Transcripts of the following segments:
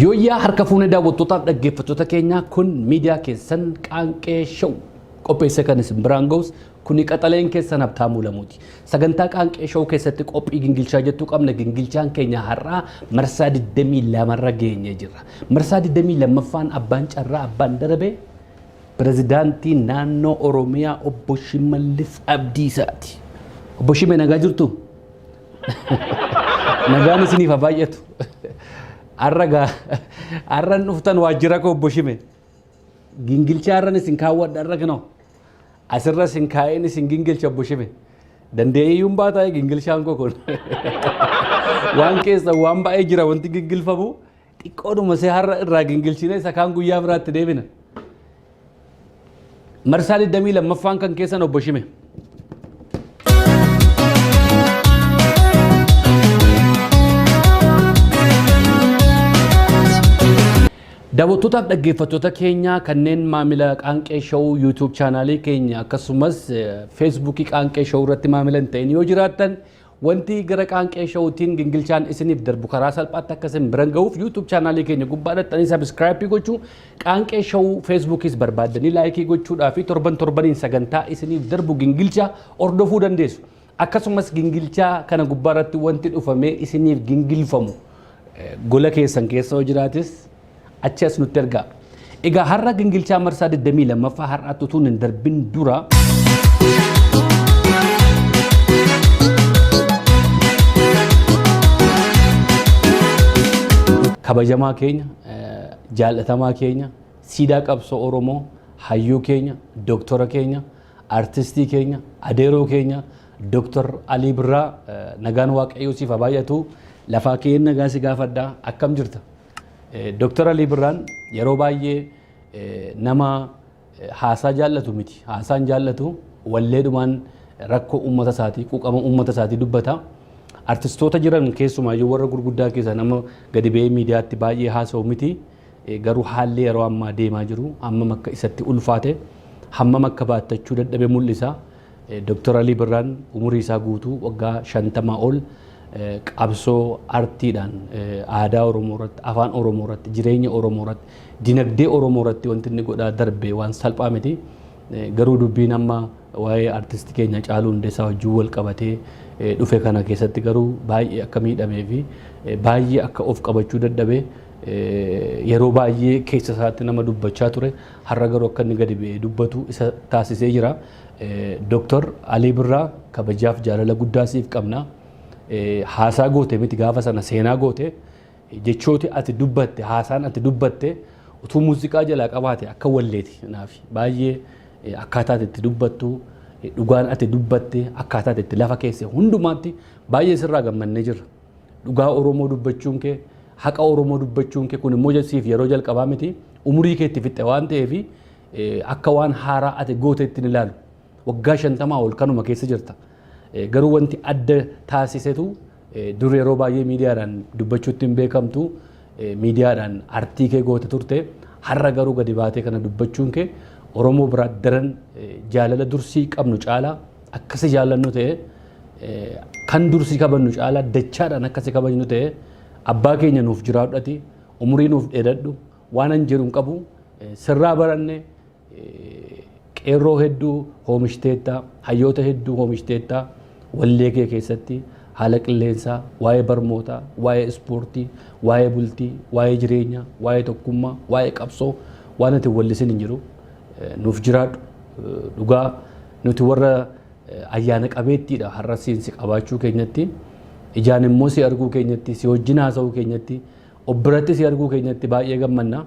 Yooyyaa harka fuunee daawwattootaaf dhaggeeffattoota keenyaa, kun miidiyaa keessan Qaanqee Show qopheesse kan isin biraan ga'us kuni qaxaleen keessan Habtaamuu Lamuuti. Sagantaa Qaanqee Show keessatti qophii gingilchaa jettuu qabna. Gingilchaan keenya har'aa marsaa 22 irra geenyee jirra. Marsaa 22ffaan abbaan carraa abbaan darabee pirezidaantii naannoo Oromiyaa obbo Shimallis Abdiisaati. Obbo Shimee, nagaa jirtu? Nagaan isiniif haa baay'atu. Har'a gaa har'an dhuftan waajjira koo, obbo Shime. Gingilchaa har'an isin kaawwadha har'a kinoo. Asirra isin kaa'een isin gingilcha, obbo Shime. Dandeeyyuun baataa gingilchaan koo kun. Waan keessa waan baay'ee jira, wanti gingilfamu xiqqoodhuma see har'a irraa gingilchine isa kaan guyyaa biraatti deebina. Marsaa 22ffaan kan keessan, obbo Shime. Daawwattootaaf dhaggeeffattoota keenya kanneen maamila Qaanqee Show YouTube chaanaalii keenya akkasumas Feesbuukii Qaanqee Show irratti maamila hin ta'in yoo jiraattan, wanti gara Qaanqee Showtiin gingilchaan isiniif darbu karaa salphaatti akka isin biran ga'uuf YouTube chaanaalii keenya gubbaa dhaxxanii subscribe gochuu, Qaanqee Show Feesbuukis barbaaddanii like gochuudhaa fi torban torbaniin sagantaa isiniif darbu gingilchaa hordofuu dandeessu. Akkasumas gingilchaa kana gubbaa irratti wanti dhufamee isiniif gingilfamu gola keessan keessa yoo jiraatis achi as nutti ergaa. Egaa har'a gingilchaa marsaa 22ffaa har'aatti utuu hin darbin dura kabajamaa keenya, jaallatamaa keenya, siidaa qabsoo Oromoo, hayyuu keenya, dooktora keenya, artistii keenya, adeeroo keenya, Dooktar Alii Birraa, nagaan Waaqayyoo siif haa baay'atu. Lafaa kee nagaa si gaafadha, akkam jirta? Dooktar Alii Birraan yeroo baay'ee nama haasaa jaallatu miti. Haasaan jaallatu, walleedhumaan rakkoo uummata isaatii, quuqama uummata isaatii dubbata. Artistoota jiran keessumaayyuu warra gurguddaa keessaa nama gadi ba'ee miidiyaatti baay'ee haasa'u miti. Garuu haalli yeroo ammaa deemaa jiru hammam akka isatti ulfaate, hammam akka baattachuu dadhabe mul'isa. Dooktar Alii Birraan umurii isaa guutuu waggaa 50 ol qabsoo artiidhaan aadaa Oromoo irratti, afaan Oromoo irratti, jireenya Oromoo irratti, dinagdee Oromoo irratti wanti inni godhaa darbe waan salphaa miti. Garuu dubbiin amma waa'ee artistii keenya Caaluu Hundeessaa wajjin wal qabatee dhufe kana keessatti garuu baay'ee akka miidhamee fi baay'ee akka of qabachuu dadhabe yeroo baay'ee keessa isaatti nama dubbachaa ture. Har'a garuu akka inni gadi ba'ee dubbatu isa taasisee jira. Dooktar Alii Birraa, kabajaaf jaalala guddaa siif qabna. Haasaa goote miti, gaafa sana seenaa goote. Jechooti ati dubbatte, haasaan ati dubbatte utuu muuziqaa jalaa qabaate akka walleeti naaf. Baay'ee akkaataa ati itti dubbattu, dhugaan ati dubbatte, akkaataa ati itti lafa keesse hundumaatti baay'ee sirraa gammannee jirra. Dhugaa Oromoo dubbachuun kee, haqa Oromoo dubbachuun kee kun immoo siif yeroo jalqabaa miti. Umurii kee itti fixxe waan ta'eef akka waan haaraa ati goote ittiin ilaalu. Waggaa 50 ol kanuma keessa jirta. Garuu wanti adda taasisetu dur yeroo baay'ee miidiyaadhaan dubbachuutti hin beekamtu, miidiyaadhaan artii kee goote turte. Har'a garuu gadi baatee kana dubbachuun kee Oromoo biraa daran jaalala dursii qabnu caalaa akkasi jaallannu ta'e, kan dursii kabajnu caalaa dachaadhaan akkasi kabajnu ta'e. Abbaa keenya, nuuf jiraadhati, umurii nuuf dheeradhu. Waan an jedhu hin qabu, sirraa baranne. Qeerroo hedduu oomishteetta, hayyoota hedduu oomishteetta. Wallee kee keessatti haala qilleensaa, waa'ee barnootaa, waa'ee ispoortii, waa'ee bultii, waa'ee jireenyaa, waa'ee tokkummaa, waa'ee qabsoo waan ati wallisin hin jiru. Nuuf jiraadhu. Dhugaa nuti warra ayyaana qabeettiidha har'a siinsi qabaachuu keenyatti, ijaan immoo si arguu keenyatti, si wajjin haasa'uu keenyatti, of biratti si arguu keenyatti baay'ee gammanna.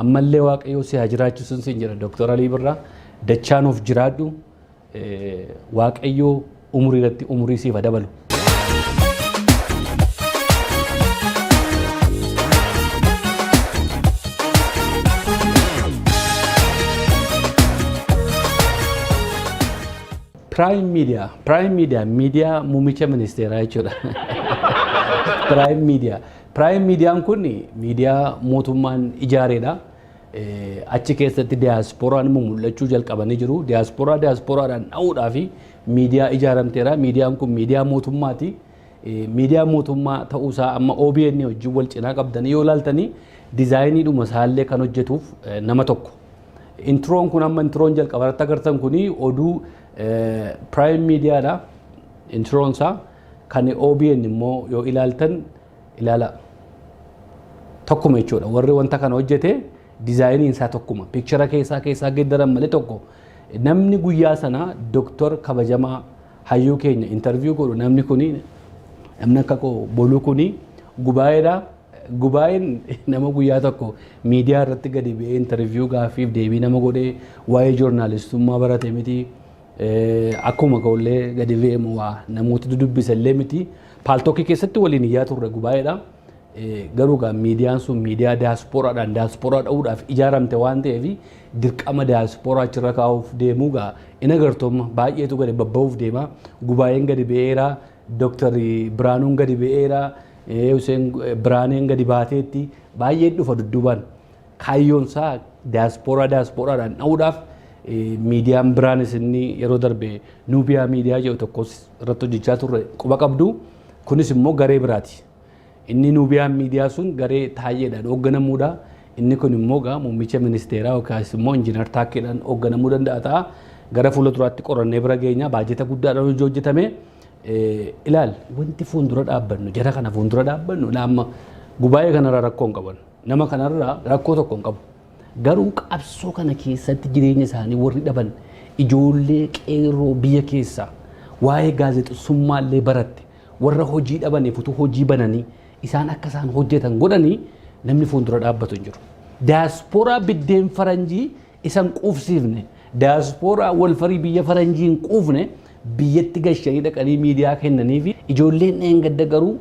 Ammallee Waaqayyoo si haa jiraachisu siin jedha. Dooktar Alii Birraa, dachaa nuuf jiraadhu. Waaqayyoo umurii irratti umurii siif haa dabalu. Prime Media, Prime Media, miidiyaa muummicha ministeeraa jechuudha. Prime Media. Prime Mediaan kun miidiyaa mootummaan ijaareedha. Achi keessatti diyaaspooraan immoo mul'achuu jalqabanii jiru. Diyaaspooraa diyaaspooraadhaan dha'uudhaa fi miidiyaa ijaaramteera. Miidiyaan kun miidiyaa mootummaati. Miidiyaa mootummaa ta'uusaa amma OBN wajjin wal cinaa qabdanii yoo ilaaltanii diizaayiniidhuma isaallee kan hojjetuuf nama tokko. Introon kun amma introon jalqabarratti agartan kuni oduu Prime Mediaadha. Introon isaa kan OBN immoo yoo ilaaltan ilaala. Tokkuma jechuudha. Warri wanta kana hojjete diizaayiniin isaa tokkuma. Picture keessaa keessaa geeddaran malee tokko. Namni guyyaa sana Dooktor kabajamaa hayyuu keenya interview godhu namni kuni, namni akka koo boluu kuni gubaa'eedha. Gubaa'een nama guyyaa tokko miidiyaa irratti gadi ba'ee interview gaaffiif deebii nama godhee waa'ee joornaalistummaa barate miti. Akkuma koollee gadi ba'ee waa namoota dudubbisallee miti. Paaltookii keessatti waliin iyyaa turre gubaa'eedha. Garuu gaa miidiyaan sun miidiyaa diyaaspooraadhaan diyaaspooraa dha'uudhaaf ijaaramte waan ta'eef dirqama diyaaspooraa achirra kaa'uuf deemuu gaa in agartooma baay'eetu gadi babba'uuf deema. Gubaa'een gadi ba'eera, Dooktar Biraanuun gadi ba'eera, Hussein Biraaneen gadi baateetti baay'een dhufa dudduubaan. Kaayyoon isaa diyaaspooraa diyaaspooraadhaan dha'uudhaaf miidiyaan biraanis inni yeroo darbe Nuubiyaa miidiyaa jedhu tokkos irratti hojjechaa turre quba qabdu. Kunis immoo garee biraati. Inni Nuubiyaan miidiyaa sun garee taayyeedhaan hoogganamuudha. Inni kun immoo gaa muummicha ministeeraa yookaas immoo injiinar Taakkeedhaan hoogganamuu danda'a ta'a. Gara fuula duraatti qorannee bira geenya baajeta guddaadhaan hojii hojjetame. Ilaal, wanti fuuldura dhaabbannu jara kana fuuldura dhaabbannu amma gubaa'ee kanarraa rakkoo hin qaban. Nama kanarraa rakkoo tokko hin qabu. Garuu qabsoo kana keessatti jireenya isaanii warri dhaban ijoollee qeerroo biyya keessaa waa'ee gaazexeessummaa illee baratte warra hojii dhabaniif utuu hojii bananii isaan akka isaan hojjetan godhanii namni fuuldura dhaabbatu hin jiru. Diyaaspooraa biddeen faranjii isan quufsiifne, diyaaspooraa walfarii biyya faranjii hin quufne biyyatti gashanii dhaqanii miidiyaa kennanii fi ijoolleen dheengadda garuu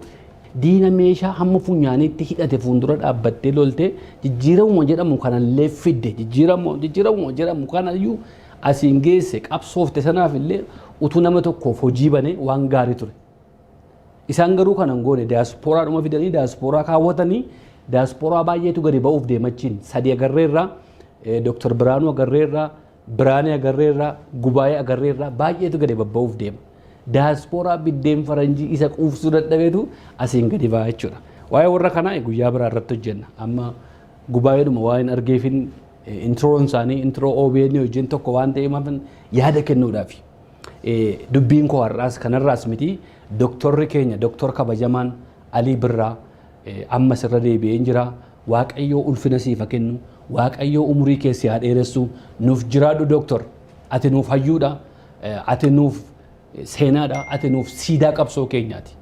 diina meeshaa hamma funyaaniitti hidhate fuuldura dhaabbattee loltee jijjiiramuma jedhamu kanallee fidde jijjiiramuma jedhamu kanayyuu asiin geesse qabsoofte sanaaf illee utuu nama tokkoof hojii bane waan gaarii ture. Isaan garuu kana hin goone. Diyaaspooraadhuma fidanii diyaaspooraa kaawwatanii diyaaspooraa baay'eetu gadi ba'uuf deemachiin sadi agarreerraa, Dooktar Biraanuu agarreerraa, Biraanee agarreerraa, Gubaa'ee agarreerraa, baay'eetu gadi babba'uuf deema. Diyaaspooraa biddeen faranjii isa quufsuu dadhabeetu asiin gadi ba'a jechuudha. Waa'ee warra kanaa guyyaa biraa irratti hojjenna. Amma gubaa'eedhuma waa'een argeefin introon isaanii introo OBN wajjin tokko waan ta'eef yaada kennuudhaafi. Dubbiin koo har'aas kanarraas miti. Dooktorri keenya Dooktor kabajamaan Alii Birraa ammas irra deebi'een jira. Waaqayyoo ulfina siif haa kennu. Waaqayyoo umurii kee si haa dheeressu. Nuuf jiraadhu dooktor. Ati nuuf hayyuudha. Ati nuuf seenaadha. Ati nuuf siidaa qabsoo keenyaati.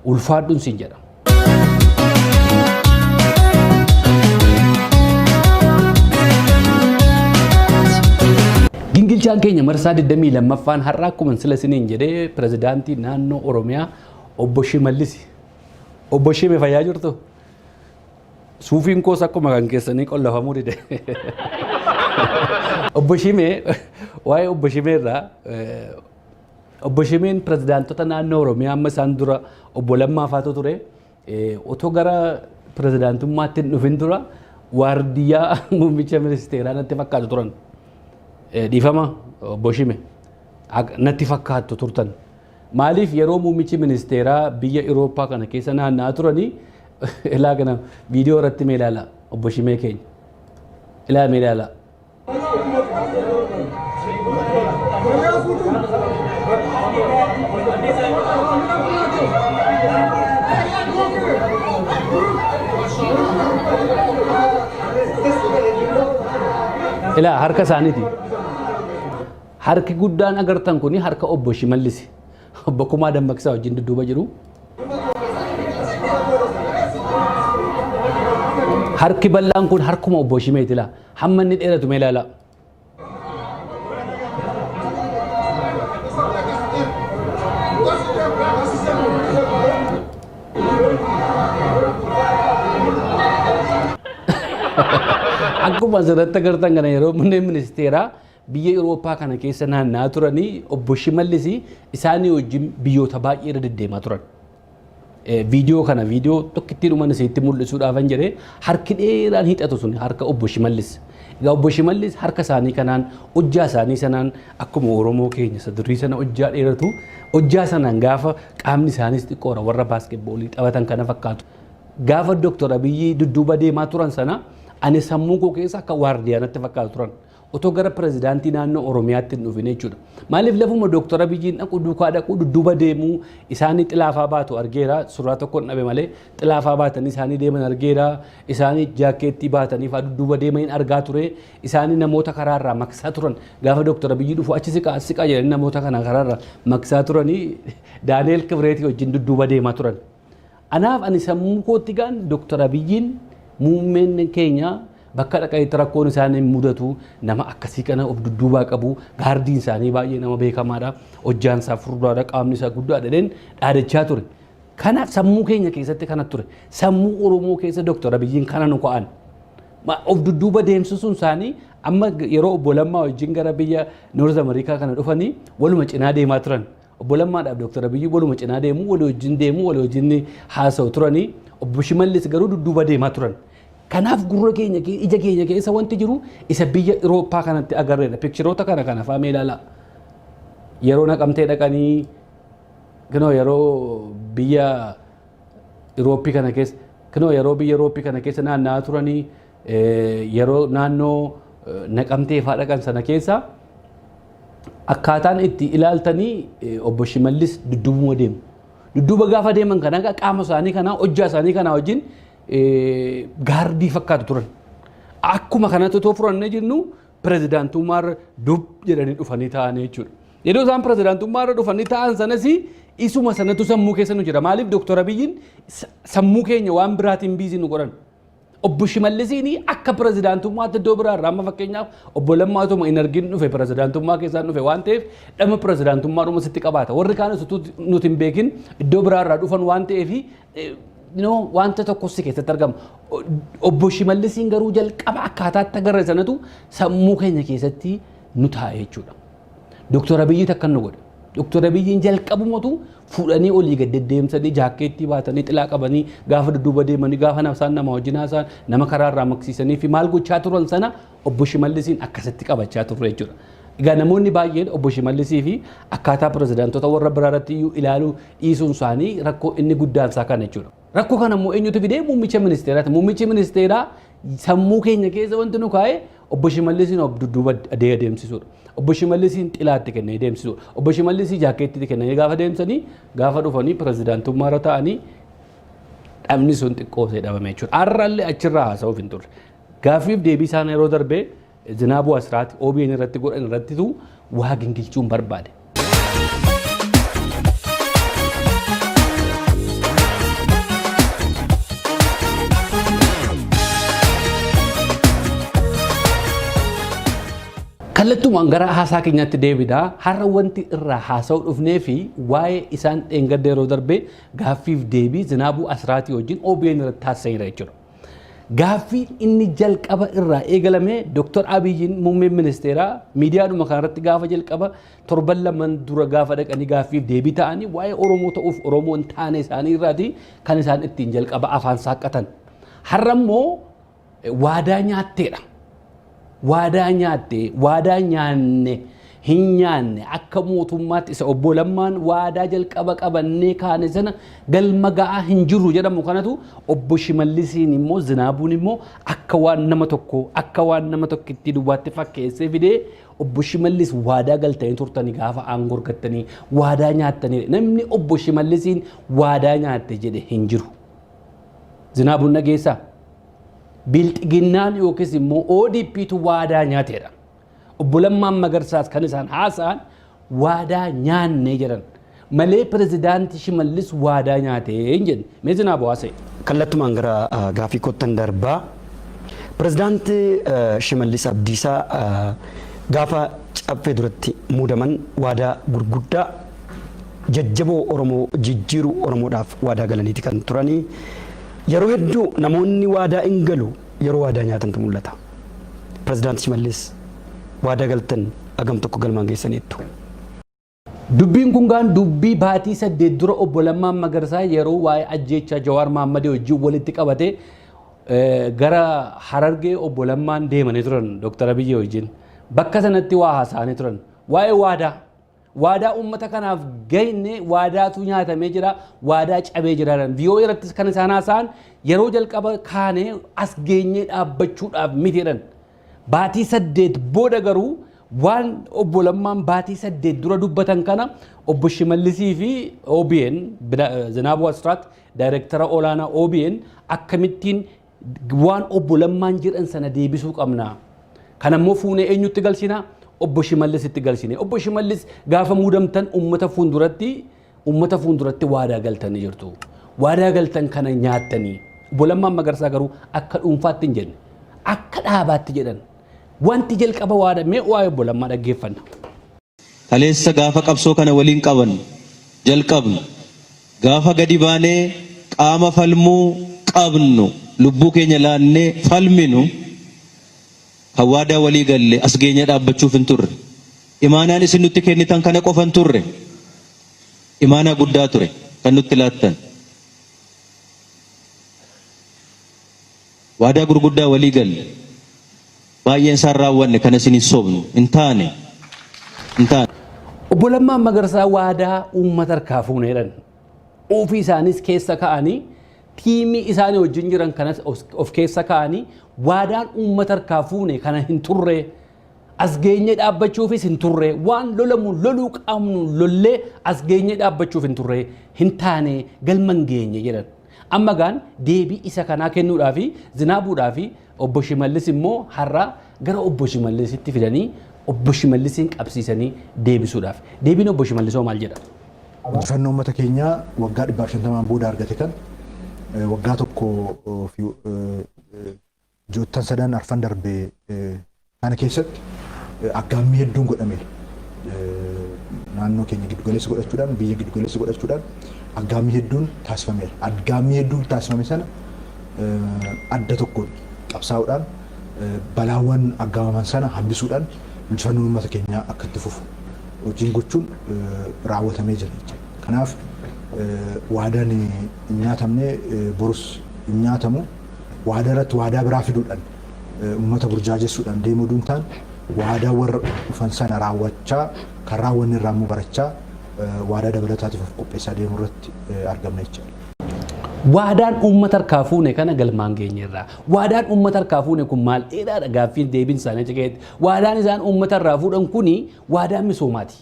Ulfaadhuun siin jedha. Gingilchaan keenya marsaa 22ffaan har'a akkuma sila isiniin jedhee pirezidaantii naannoo Oromiyaa obbo Shimallisi. Obbo Shime, fayyaa jirtu? Suufiin koos akkuma kan keessanii qollafamuu dide. Obbo Shimee, waa'ee obbo Shimee irraa, obbo Shimeen pirezidaantota naannoo Oromiyaa amma isaan dura obbo Lammaa faatu ture. Otoo gara pirezidaantummaatti hin dhufin dura waardiyyaa muummicha ministeeraa natti fakkaatu turan. Dhiifama obbo Shime, natti fakkaattu turtan. Maaliif yeroo muummichi ministeeraa biyya Irooppaa kana keessa naanna'aa turanii ilaa kana viidiyoo irratti mee ilaala obbo Shimee keenya. Ilaa mee ilaala. Ilaa harka isaaniiti. Harki guddaan agartan kuni harka obbo Shimallisi. Obbo Kumaa Dammaqsaa wajjin dudduuba jiru. Harki bal'aan kun harkuma obbo Shimeeti laa. Hamma inni dheeratu mee ilaalaa. Akkuma asirratti agartan kana yeroo muummeen ministeeraa biyya Irooppaa kana keessa naanna'aa turanii obbo Shimallis isaanii wajjin biyyoota baay'ee irra deddeemaa turan. Viidiyoo kana viidiyoo tokkittiidhumaan isinitti mul'isuudhaafan jedhee harki dheeraan hiixatu sun harka obbo Shimallis. Egaa obbo Shimallis harka isaanii kanaan, hojjaa isaanii sanaan, akkuma Oromoo keenya isa durii sana hojjaa dheeratu, hojjaa sanaan gaafa qaamni isaaniis xiqqoodha, warra baaskeetboolii taphatan kana fakkaatu. Gaafa Dooktor Abiyyi dudduuba deemaa turan sana ani sammuu koo keessa akka waardiyaanatti fakkaatu turan. Otoo gara pirezidaantii naannoo Oromiyaatti hin dhufin jechuudha. Maaliif lafuma Dooktor Abiyyiin dhaqu duukaa dhaqu, dudduuba deemuu isaanii, xilaafaa baatu argeera. Suuraa tokko hin dhabe malee xilaafaa baatanii isaanii deeman argeera. Isaanii jaakkeettii baatanii fa'aa dudduuba deeman argaa ture. Isaanii namoota karaarraa maksaa turan. Gaafa Dooktor Abiyyi dhufu achi siqaa, as siqaa jedhanii namoota kana karaarraa maksaa turanii Daani'eel Kibreetii wajjin dudduuba deemaa turan. Anaaf ani sammuu kootti gaan Dooktor Abiyyiin, muummeen keenya, bakka dhaqanitti rakkoon isaanii mudatu, nama akkasii kana of dudduubaa qabu, gaardiin isaanii baay'ee nama beekamaadha, hojjaan isaa furdaadha, qaamni isaa guddaadha jedheen dhaadachaa ture. Kanaaf sammuu keenya keessatti kana ture. Sammuu Oromoo keessa Dooktor Abiyyiin kana nu ka'an. Of dudduuba deemsisuun isaanii amma yeroo obbo Lammaa wajjin gara biyya North America kana dhufanii waluma cinaa deemaa turan. Obbo Lammaadhaaf Dooktar Abiyyi waluma cinaa deemu, walii wajjin deemu, walii wajjin haasa'u turanii, obbo Shimallis garuu dudduuba deemaa turan. Kanaaf gurra keenya, ija keenya keessa wanti jiru isa biyya Irooppaa kanatti agarreedha. Pictureoota kana kana fa'aa mee ilaalaa. Yeroo Naqamtee dhaqanii, kinoo yeroo biyya Irooppii kana keessa, kinoo yeroo biyya Irooppii kana keessa naanna'aa turanii, yeroo naannoo Naqamtee fa'aa dhaqan sana keessa akkaataan itti ilaaltanii obbo Shimallis dudduubuma deemu. Dudduuba gaafa deeman kana qaama isaanii kana, hojjaa isaanii kana wajjin gaardii fakkaatu turan. Akkuma kanatti otoo furannee jennu pirezidaantummaarra dub jedhanii dhufanii taa'anii jechuudha. Yeroo isaan pirezidaantummaarra dhufanii taa'an sanas isuma sanatu sammuu keessa nu jira. Maaliif Dooktor Abiyyiin sammuu keenya waan biraatiin busy nu godhan. Obbo Shimallisiin akka pirezidaantummaatti iddoo biraarraa, amma fakkeenyaaf obbo Lammaa otuma hin argin dhufe, pirezidaantummaa keessaan dhufe waan ta'eef dhama pirezidaantummaadhuma sitti qabaata. Warri kaan utuu nuti hin beekin iddoo biraarraa dhufan waan ta'eef wanta tokko si keessatti argama. Obbo Shimallisiin garuu jalqaba akkaataatti agarre sanatu sammuu keenya keessatti nu taa'e jechuudha. Dooktor Abiyyi takka nu godhe. Dooktor Abiyyiin jalqabumatu fuudhanii olii gad deddeemsanii, jaakkeettii baatanii, xilaa qabanii gaafa dudduuba deemanii, gaafa isaan nama wajjin haasa'an nama karaarraa maqsiisanii fi maal gochaa turan sana obbo Shimallisiin akkasitti qabachaa turre jechuudha. Egaa namoonni baay'een obbo Shimallisii fi akkaataa pirezidaantota warra biraa irratti iyyuu ilaaluu dhiisuun isaanii rakkoo inni guddaan isaa kana jechuudha. Rakkoo kana immoo eenyutu fidee? Muummicha ministeeraati. Muummichi ministeeraa sammuu keenya keessa wanti nu kaa'e obbo Shimallisiin of dudduuba adeemsisuudha. Obbo Shimallisiin xilaatti kennee deemsisuudha. Obbo Shimallisii jaakkeettii kennanii gaafa deemsanii, gaafa dhufanii pirezidaantummaarra ta'anii dhabni sun xiqqoo ta'e dhabame jechuudha. Har'allee achirraa haasa'uuf hin turre. Gaaffiif deebii isaan yeroo darbee Zinaabuu Asiraati OBN irratti godhan irrattitu waa gingilchuun barbaade. Kallattumaan gara haasaa keenyaatti deebinaa. Har'a wanti irraa haasa'uu dhufnee fi waa'ee isaan dheengadda yeroo darbee gaaffiif deebii Zinaabuu Asiraatii wajjin OBN irratti taasisanidha jechuudha. Gaaffiin inni jalqaba irraa eegalame, Dr. Abiyyiin, muummeen ministeeraa, miidiyaadhuma kanarratti gaafa jalqaba torban lamaan dura gaafa dhaqanii gaaffiif deebii ta'anii waa'ee Oromoo ta'uuf Oromoo hin taane isaanii irraati kan isaan ittiin jalqaba afaan saaqqatan. Har'a immoo waadaa nyaatteedha. Waadaa nyaatte, waadaa nyaanne hin nyaanne, akka mootummaatti isa obbo Lammaan waadaa jalqaba qabannee kaane sana galma ga'aa hin jirru jedhamu kanatu obbo Shimallisiin immoo Zinaabuun immoo akka waan nama tokko, akka waan nama tokkitti duwwaatti fakkeessee fidee, obbo Shimallis waadaa galtanii turtanii, gaafa aangoo argattanii waadaa nyaattanii, namni obbo Shimallisiin waadaa nyaatte jedhe hin jiru. Zinaabuun dhageessaa? Bilxiginnaan yookiis immoo ODPtu waadaa nyaateedha. Obbo Lammaan Magarsaas kan isaan haasa'an waadaa nyaanne jedhan malee pirezidaantii Shimallis waadaa nyaatee hin jenne. Mee Zinaabuu haasa'e. Kallattumaan gara gaafii kottan darbaa. Pirezidaantii Shimallis Abdiisaa gaafa caffee duratti muudaman waadaa gurguddaa jajjaboo Oromoo jijjiiruu Oromoodhaaf waadaa galaniiti kan turanii. Yeroo hedduu namoonni waadaa hin galu, yeroo waadaa nyaatantu mul'ata. Pirezidaanti Shimallis waadaa galtan hagam tokko galmaan geessaniittu? Dubbiin kun gaan dubbii baatii 8 dura obbo Lammaan Magarsaa yeroo waa'ee ajjeechaa Jawaar Mahammadii wajjin walitti qabate Gara Harargee obbo Lammaan deemanii turan Dr. Abiyyi wajjin. Bakka sanatti waa haasa'anii turan. Waa'ee waadaa. Waadaa uummata kanaaf gahne, waadaatu nyaatamee jira, waadaa cabee jira. VOA irrattis kan isaan haasa'an yeroo jalqaba kaanee as geenyee dhaabbachuudhaaf miti jedhan. Baatii 8 booda garuu waan obbo Lammaan baatii 8 dura dubbatan kana obbo Shimallisii fi OBN, Zinaabuu Asraat, daayirektara olaanaa OBN, akkamittiin waan obbo Lammaan jedhan sana deebisuu qabna. Kanammoo fuunee eenyutti galchina? Obbo Shimallisitti galchine. Obbo Shimallis, gaafa muudamtan uummata fuulduratti waadaa galtanii jirtu. Waadaa galtan kana nyaattanii. Obbo Lammaan Magarsaa garuu akka dhuunfaatti hin jenne. Akka dhaabaatti jedhan. Wanti jalqaba waadaa mee waa'ee obbo Lammaa dhaggeeffanna. Kaleessa gaafa qabsoo kana waliin qaban jalqabnu, gaafa gadi baanee qaama falmuu qabnu lubbuu keenya laannee falminu, kan waadaa walii galle as geenya dhaabbachuuf hin turre. Imaanaan isin nutti kennitan kana qofa hin turre. Imaanaa guddaa ture kan nutti laattan. Waadaa gurguddaa walii galle. Baay'een isaan raawwanne, kana isin hin sobnu. Hin taane. Hin taane. Obbo Lammaan Magarsaa waadaa uummata harkaa fuuneedhan. Ofii isaanis keessa ka'anii, tiimii isaanii wajjin jiran kanas of keessa ka'anii, waadaan uummata harkaa fuune kana hin turre. As geenye dhaabbachuufis hin turre. Waan lolamu loluu qabnu lollee as geenye dhaabbachuuf hin turre. Hin taane, galma hin geenye jedhan. Amma gaan deebii isa kanaa kennuudhaafi Zinaabuudhaafi obbo Shimallis immoo har'a gara obbo Shimallisitti fidanii obbo Shimallisiin qabsiisanii deebisuudhaaf. Deebiin obbo Shimallisoo maal jedha? Injifannoo uummata keenyaa waggaa 150n booda argate kan waggaa tokko fi ji'oottan sadan arfan darbe kana keessatti aggaammii hedduun godhameera. Naannoo keenya giddugaleessa godhachuudhaan, biyya giddugaleessa godhachuudhaan aggaammii hedduun taasifameera. Aggaammii hedduun taasifame sana adda tokkoon qabsaa'uudhaan, balaawwan aggaamaman sana hambisuudhaan injifannoon uummata keenyaa akka itti fufu hojiin gochuun raawwatamee jira jechuudha. Kanaaf waadaan hin nyaatamne, borus hin nyaatamu. Waadaa irratti waadaa biraa fiduudhaan uummata burjaajessuudhaan deemuu duun taane, waadaa warra dhufan sana raawwachaa, kan raawwanne irraa immoo barachaa, waadaa dabalataatiif of qopheessaa deemuu irratti argamna jechuudha. Waadaan uummata harkaa fuune kana galmaan geenyerra. Waadaan uummata harkaa fuune kun maal? Dheeraadha gaaffiin deebiin isaanii achi keessatti. Waadaan isaan uummata irraa fuudhan kuni waadaa misoomaati.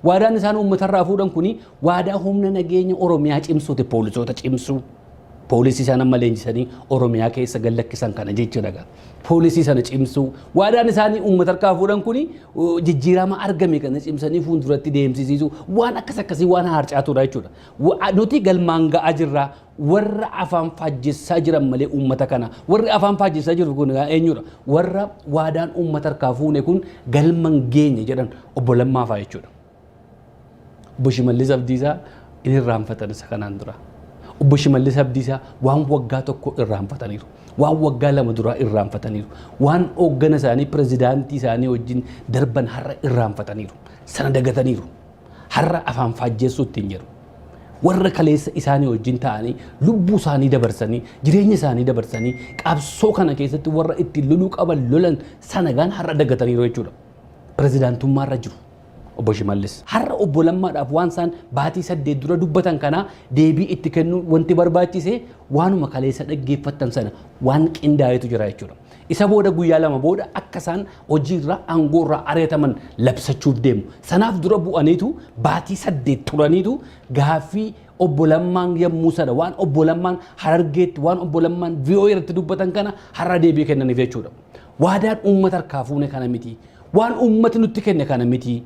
Waadaan isaan uummata irraa fuudhan kuni waadaa humna nageenya Oromiyaa cimsuuti, poolisoota cimsuu. Poolisii isaan amma leenjisanii Oromiyaa keessa gad lakkisan kana jechuudha. Poolisii sana cimsuu. Waadaan isaanii uummata harkaa fuudhan kuni jijjiirama argame kana cimsanii fuulduratti deemsisiisuu. Waan akkas akkasii waan harcaatudha jechuudha. Nuti galmaan ga'aa jirra. Warra afaan faajjessaa jiran malee uummata kana. Warri afaan faajjessaa jiru kun eenyudha? Warra waadaan uummata harkaa fuune kun galma hin geenye jedhan obbo Lammaa fa'a jechuudha. Obbo Shimallis Abdiisaa in irraanfatan isa kanaan dura. Obbo Shimallis Abdiisaa waan waggaa tokko irraanfataniiru. Waan waggaa 2 duraa irraanfataniiru. Waan hooggana isaanii, pirezidaantii isaanii wajjin darban har'a irraanfataniiru. Sana dagataniiru. Har'a afaan faajjeessuu ittiin jedhu. Warra kaleessa isaanii wajjin ta'anii lubbuu isaanii dabarsanii, jireenya isaanii dabarsanii, qabsoo kana keessatti warra ittiin loluu qaban lolan sana gaan har'a dagataniiru jechuudha. Pirezidaantummaarra jiru. Obbo Shimallis. Har'a obbo Lammaadhaaf waan isaan baatii 8 dura dubbatan kana deebii itti kennuu wanti barbaachise waanuma kaleessa dhaggeeffattan sana waan qindaa'etu jira jechuudha. Isa booda guyyaa 2 booda akka isaan hojiirra aangoorraa ari'ataman labsachuuf deemu. Sanaaf dura bu'aniitu baatii 8 turaniitu gaaffii obbo Lammaan yommuu sana waan obbo Lammaan Harargeetti, waan obbo Lammaan VOA irratti dubbatan kana har'a deebii kennaniif jechuudha. Waadaan uummata harkaa fuune kana miti. Waan uummati nutti kenne kana miti.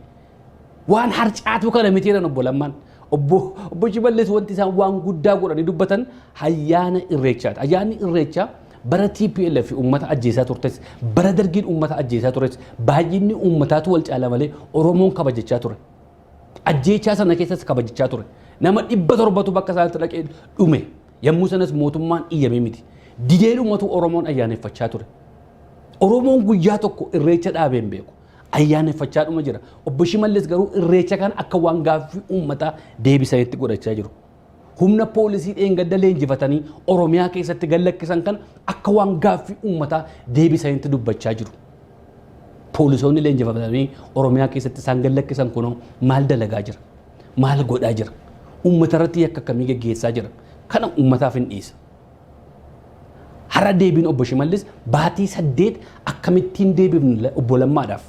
Waan harcaatu kana miti jedhan obbo Lammaan. Obbo Shimallis wanti isaan waan guddaa godhanii dubbatan ayyaana Irreechaati. Ayyaanni Irreechaa bara TPLF uummata ajjeesaa turtes, bara Dargiin uummata ajjeesaa tures, baay'inni uummataatu wal caala malee Oromoon kabajachaa ture. Ajjeechaa sana keessas kabajachaa ture. Nama 700tu bakka isaatti dhaqee dhume. Yommuu sanas mootummaan iyyame miti. Didee dhumatu Oromoon ayyaaneffachaa ture. Oromoon guyyaa tokko Irreecha dhaabee hin beeku. Ayyaaneffachaa dhuma jira. Obbo Shimallis garuu Irreecha kana akka waan gaaffii uummataa deebisanitti godhachaa jiru. Humna poolisii dheengadda leenjifatanii Oromiyaa keessatti gallakkisan kan akka waan gaaffii uummataa deebisanitti dubbachaa jiru. Poolisoonni leenjifatanii Oromiyaa keessatti isaan gallakkisan kunoo maal dalagaa jira? Maal godhaa jira? Uummata irratti yakka akkamii geggeessaa jira? Kana uummataaf hin dhiisa. Har'a deebiin obbo Shimallis baatii 8 akkamittiin deebifnu obbo Lammaadhaaf?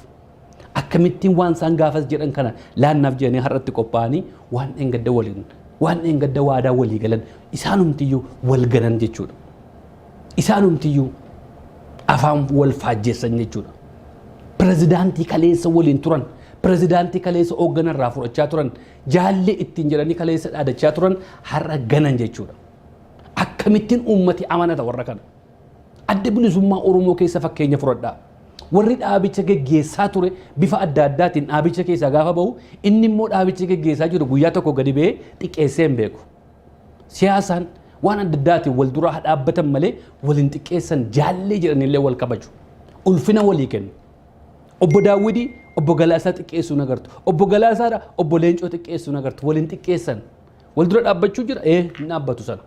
Akkamittiin waan isaan gaafas jedhan kana laannaaf jedhanii har'atti qophaa'anii waan dheengadda waliin waan dheengadda waadaa walii galan isaanumtiyyuu wal ganan jechuudha. Isaanumtiyyuu afaan wal faajjeessan jechuudha. Pirezidaantii kaleessa waliin turan, pirezidaantii kaleessa hoogganarraa fudhachaa turan, jaallee ittiin jedhanii kaleessa dhaadachaa turan har'a ganan jechuudha. Akkamittiin uummati amanata warra kana? Adda Bilisummaa Oromoo keessa fakkeenya fudhadhaa. Warri dhaabicha geggeessaa ture bifa adda addaatiin dhaabicha keessaa gaafa bahu, inni immoo dhaabicha geggeessaa jiru guyyaa tokko gadi ba'ee xiqqeessee hin beeku. Siyaasaan waan adda addaatiin wal duraa dhaabbatan malee waliin xiqqeessan, jaallee jedhanillee wal kabaju. Ulfina walii kennu. Obbo Daawwidii obbo Galaasaa xiqqeessuu nagartu. Obbo Galaasaadha obbo Leencoo xiqqeessuu nagartu. Waliin xiqqeessan. Wal dura dhaabbachuu jira hin dhaabbatu sana.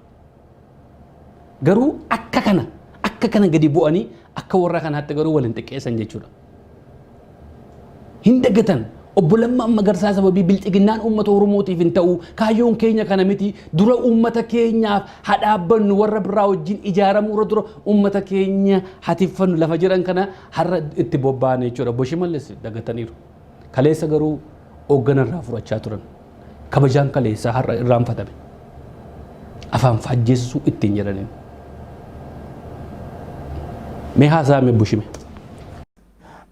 Garuu akka kana gadi bu'anii akka warra kanaatti garuu waliin xiqqeessan jechuudha. Hin dagatan. Obbo Lammaa Magarsaa sababii bilxiginnaan uummata Oromootiif hin ta'u, kaayyoon keenya kana miti, dura uummata keenyaaf haa dhaabbannu, warra biraa wajjin ijaaramuu irra dura uummata keenya hatiffannu lafa jedhan kana har'a itti bobba'an jechuudha. Obbo Shimallis dagataniiru. Kaleessa garuu hoogganarraa fudhachaa turan. Kabajaan kaleessaa har'a irraanfatame. Afaan faajjeessuu ittiin jedhaniin. Mee haasaa mee bushime.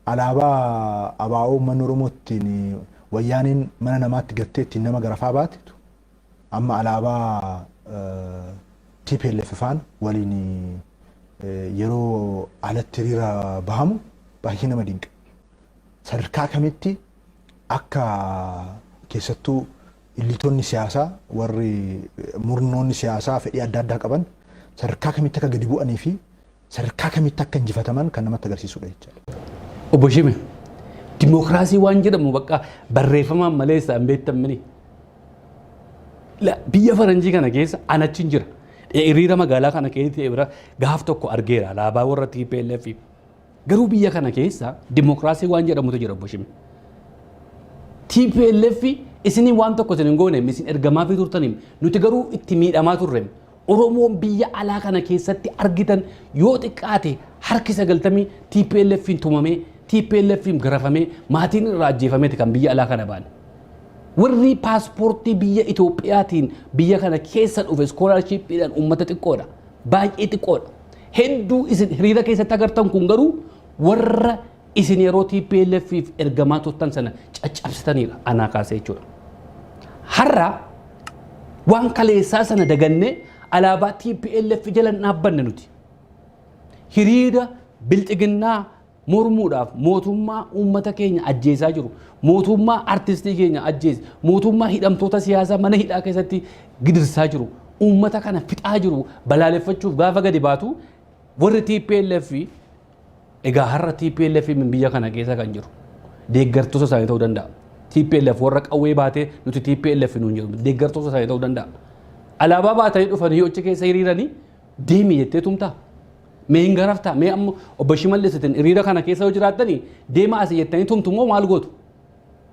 Alaabaa ABO uummanni Oromoo ittiin wayyaaniin mana namaatti gattee ittiin nama garafaa baatetu amma alaabaa TPLF faana waliin yeroo alatti hiriira bahamu baay'ee nama dinqa. Sadarkaa kamitti akka keessattuu illiitonni siyaasaa, warri murnoonni siyaasaa fedhii adda addaa qaban, sadarkaa kamitti akka gadi bu'anii fi sadarkaa kamitti akka injifataman kan namatti agarsiisudha jechaadha. Obbo Shime, dimookiraasii waan jedhamu bakka barreeffamaan malee isaan beektan mini. Biyya faranjii kana keessa anachi hin jira. Hiriira magaalaa kana keessatti bira gaaf tokko argeera alaabaa warra TPLF. Garuu biyya kana keessa dimookiraasii waan jedhamutu jira, obbo Shime. TPLF isinii waan tokko isin hin goone, isin ergamaa fi turtaniin, nuti garuu itti miidhamaa turre. Oromoon biyya alaa kana keessatti argitan yoo xiqqaate harki 90 TPLFin tumamee, TPLFin garafamee, maatiin irraa ajjeefameeti kan biyya alaa kana baane. Warri paaspoortii biyya Itoophiyaatiin biyya kana keessa dhufe scholarshipiidhaan uummata xiqqoodha. Baay'ee xiqqoodha. Hedduu isin hiriira keessatti agartan kun garuu warra isin yeroo TPLFif ergamaa turtan sana caccabsitaniidha anaa kaasee jechuudha. Har'a waan kaleessaa sana dagannee alaabaa TPLF jala hin dhaabbanne nuti. Hiriira bilxiginnaa mormuudhaaf, mootummaa uummata keenya ajjeesaa jiru, mootummaa artistii keenya ajjeese, mootummaa hidhamtoota siyaasaa mana hidhaa keessatti gidirsaa jiru, uummata kana fixaa jiru balaaleffachuuf gaafa gadi baatu, warri TPLF, egaa har'a TPLF biyya kana keessa kan jiru deeggartoota isaanii ta'uu danda'a. TPLF warra qawwee baatee nuti TPLF nuun jedhu deeggartoota isaanii ta'uu danda'a. Alaabaa baatanii dhufanii achi keessa hiriiranii deemi jettee tumtaa. Mee hin garaftaa? Mee amma obbo Shimallis isin hiriira kana keessa yoo jiraattanii deema asii jettanii tumtu moo maal gootu?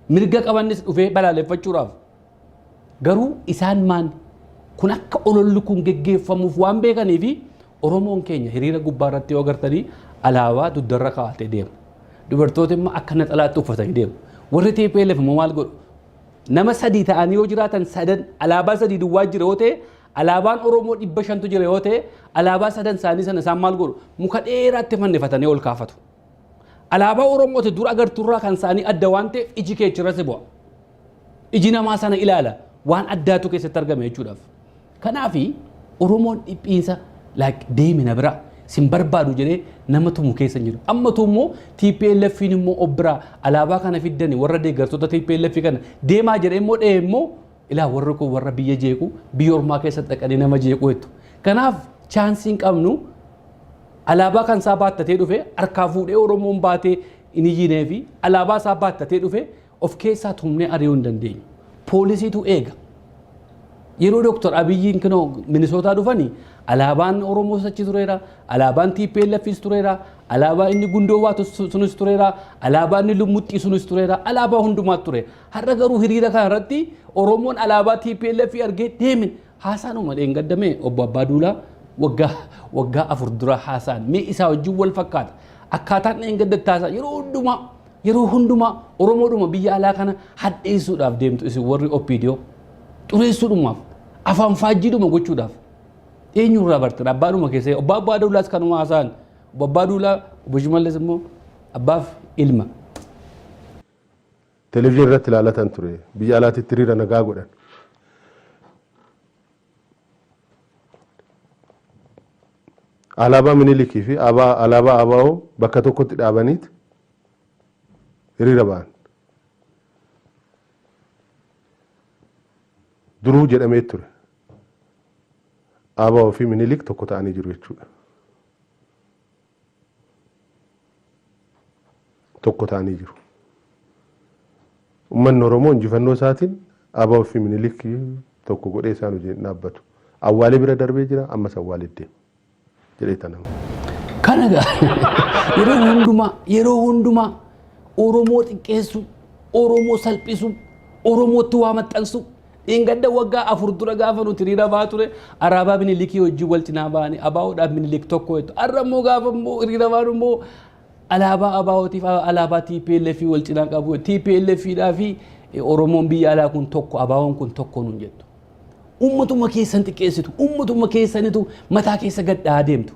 Mirga qabannis dhufee balaaleffachuudhaaf. Garuu isaan maan kun akka ololli kun geggeeffamuuf waan beekanii fi Oromoon keenya hiriira gubbaa irratti yoo agartanii alaabaa dugdarra kaa'atee deema. Dubartooti immoo akka naxalaatti uffatanii deemu. Warri TPLF immoo maal godhu? Nama sadii ta'anii yoo jiraatan, sadan alaabaa sadii duwwaa jira yoo ta'e, alaabaan Oromoo 500tu jira yoo ta'e, alaabaa sadan isaanii sana isaan maal godhu? Muka dheeraatti fannifatanii ol kaafatu. Alaabaa Oromooti dura agartuurraa kan isaanii adda waan ta'eef iji kee achirra si bu'a. Iji namaa sana ilaala, waan addaatu keessatti argame jechuudhaaf. Kanaafi Oromoon dhiphiinsa like deemina bira sin barbaadu jedhee nama tumu keessa hin jiru. Ammatu immoo TPLFin immoo of biraa alaabaa kana fiddani warra deeggartoota TPLF kana deemaa jedhee immoo dhee immoo ilaa warri kun warra biyya jeequ, biyya ormaa keessatti dhaqanii nama jeequ jettu. Kanaaf chaansiin qabnu alaabaa kan isaa baattatee dhufe harkaa fuudhee Oromoon baatee hin iyyinee fi alaabaa isaa baattatee dhufe of keessaa tumnee ari'uu hin dandeenyu. Poolisiitu eega. Yeroo Dooktar Abiyyiin kinoo Minisootaa dhufanii alaabaan Oromoos achi tureera, alaabaan TPLFs tureera, alaabaa inni gundoo baatu sunis tureera, alaabaa inni lummuxxii sunis tureera, alaabaa hundumaatu ture. Har'a garuu hiriira kana irratti Oromoon alaabaa TPLF argee deeme. Haasaanuma dheengaddame obbo Abbaa Duulaa waggaa 4 dura haasaan mee isaa wajjin wal fakkaata. Akkaataan dheengaddatti haasaa yeroo hundumaa Oromoodhuma biyya alaa kana hadheessuudhaaf deemtu. Isin warri OPDO xureessuudhumaaf, afaan faajjiidhuma gochuudhaaf eenyurraa bartan? Abbaadhuma keessa obbo Abbaa Duulaas kanuma haasa'an. Obbo Abbaa Duulaa, obbo Shimallis immoo abbaaf ilma. Televezyiinii irratti ilaalatan ture, biyya alaatitti hiriira nagaa godhan. Alaabaa Minilikii fi alaabaa ABO bakka tokkotti dhaabaniit hiriira ba'an. Duruu jedhamee ture. ABO fi Minilik tokko ta'anii jiru jechuudha. Tokko ta'anii jiru. Uummanni Oromoo injifannoo isaatiin ABO fi Minilik tokko godhee isaan wajjin dhaabbatu. Awwaalee bira darbee jira, ammas awwaalee deema jedhee tanama. Kana yeroo hundumaa Oromoo xiqqeessu, Oromoo salphisu, Oromootti waa maxxansu. Dheengadda waggaa 4 dura gaafa nuti hiriira ba'aa ture alaabaa Minilikii wajjin wal cinaa ba'anii ABOdhaaf Minilik tokko jettu. Har'a immoo gaafa immoo hiriira baanu immoo alaabaa ABOtiif alaabaa TPLF wal cinaa qabu. TPLF dhaa fi Oromoon biyya alaa kun tokko, ABOn kun tokko nuun jettu. Uummatuma keessan xiqqeessitu, uummatuma keessanitu mataa keessa gad dha'aa deemtu.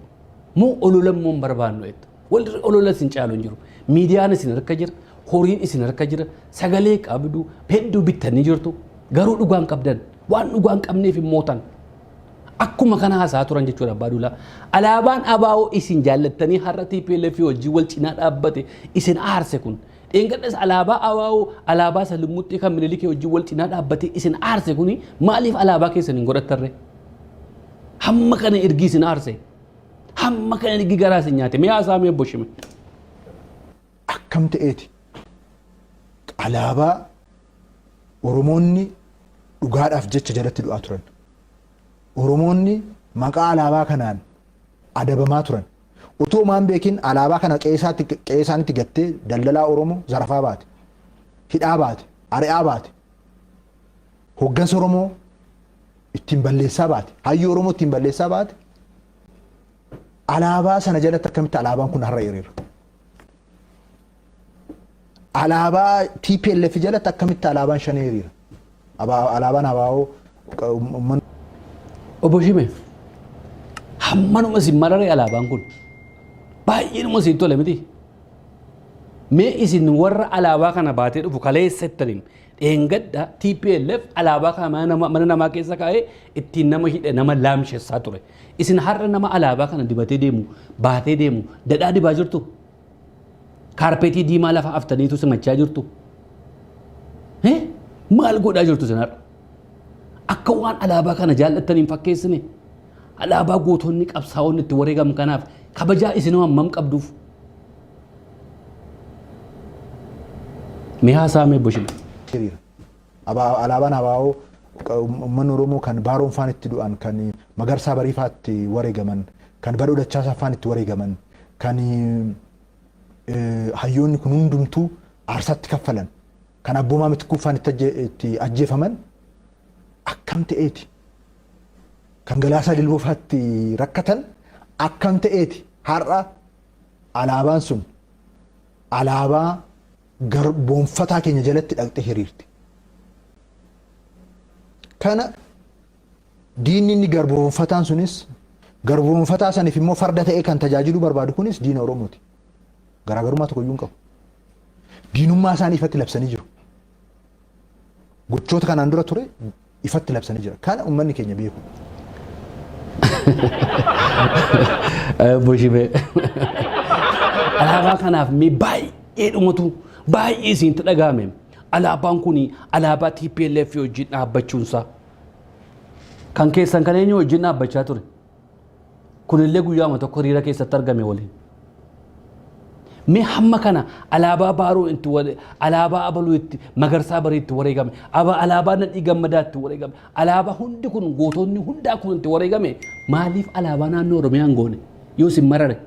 Moo olola immoo hin barbaannu jettu. Walli olola isin caalu hin jiru. Miidiyaan isin harka jira, horiin isin harka jira, sagalee qabdu, hedduu bittanii jirtu. Garuu dhugaan qabdan, waan dhugaan qabneef hin mootan. Akkuma kana haasaa turan jechuudha Abbaa Duulaa. Alaabaan ABO isin jaallattanii har'a TPLF wajjin wal cinaa dhaabbate isin aarse kun. Dheengadhas alaabaa ABO, alaabaa isa lummuxxii kan Minilikii wajjin wal cinaa dhaabbate isin aarse kuni maaliif alaabaa keessan hin godhattarre? Hamma kana ergi isin aarse. Hamma kana ergi garaa isin nyaate. Mee haasaa mee obbo Shime. Akkam ta'eeti alaabaa Oromoonni dhugaadhaaf jecha jalatti du'aa turan. Oromoonni maqaa alaabaa kanaan adabamaa turan. Otoo maan beekin alaabaa kana qe'ee isaanitti gattee daldalaa Oromoo zarafaa baate. Hidhaa baate. Ari'aa baate. Hoggansa Oromoo ittiin balleessaa baate. Hayyuu Oromoo ittiin balleessaa baate. Alaabaa sana jalatti akkamitti alaabaan kun har'a hiriira? Alaabaa TPLF jalatti akkamitti alaabaan shanee hiriira? Alaabaan ABO uummanni Obbo Shime, hammanuma isin marare alaabaan kun baay'eenuma isin tole miti. Mee isin warra alaabaa kana baatee dhufu kaleessa ittaniin dheengadda TPLF alaabaa kana mana namaa keessa kaa'ee ittiin nama hidhe, nama laamshessaa ture. Isin har'a nama alaabaa kana dibatee deemu, baatee deemu dadhaa dibaa jirtu. Kaarpeetii diimaa lafa aftaniitu simachaa jirtu. Maal godhaa jirtu isin har'a? Akka waan alaabaa kana jaallattaniin fakkeessine, alaabaa gootonni qabsaa'onni itti wareegaman kanaaf kabajaa isinoo hammam qabduuf? Mee haasaa mee Boshime. Hiriira. Alaabaan ABO uummanni Oromoo kan Baaroon faan itti du'an, kan Magarsaa Bariifaa itti wareegaman, kan Badhoo Dachaasaa faan itti wareegaman, kan hayyoonni kun hundumtuu aarsaatti kaffalan, kan Abboomaa Mitikkuu faan itti ajjeefaman akkam ta'eeti? Kan Galaasaa Dilboo faatti rakkatan akkam ta'eeti? Har'a alaabaan sun alaabaa garboonfataa keenya jalatti dhaqxee hiriirti. Kana diinni inni garboonfataan sunis, garboonfataa saniif immoo farda ta'ee kan tajaajiluu barbaadu kunis diina Oromooti. Garaagarummaa tokko iyyuu hin qabu. Diinummaa isaanii ifatti labsanii jiru. Gochoota kanaan dura ture ifatti labsanii jira. Kana uummanni keenya beeku. Boshibee. Alaabaa kanaaf mee baay'ee dhumatu, baay'ee isinitti dhagahame. Alaabaan kun alaabaa TPLF wajjin dhaabbachuunsaa. Kan keessan kan eenyu wajjin dhaabbachaa ture? Kunillee guyyaama tokko hiriira keessatti argame waliin. Mee hamma kana alaabaa Baaroo itti alaabaa Abaluu itti Magarsaa Barii itti wareegame, alaabaa Nadhii Gammadaa itti wareegame, alaabaa hundi kun gootonni hundaa kun itti wareegame, maaliif alaabaa naannoo Oromiyaa hin goone yoo isin marare?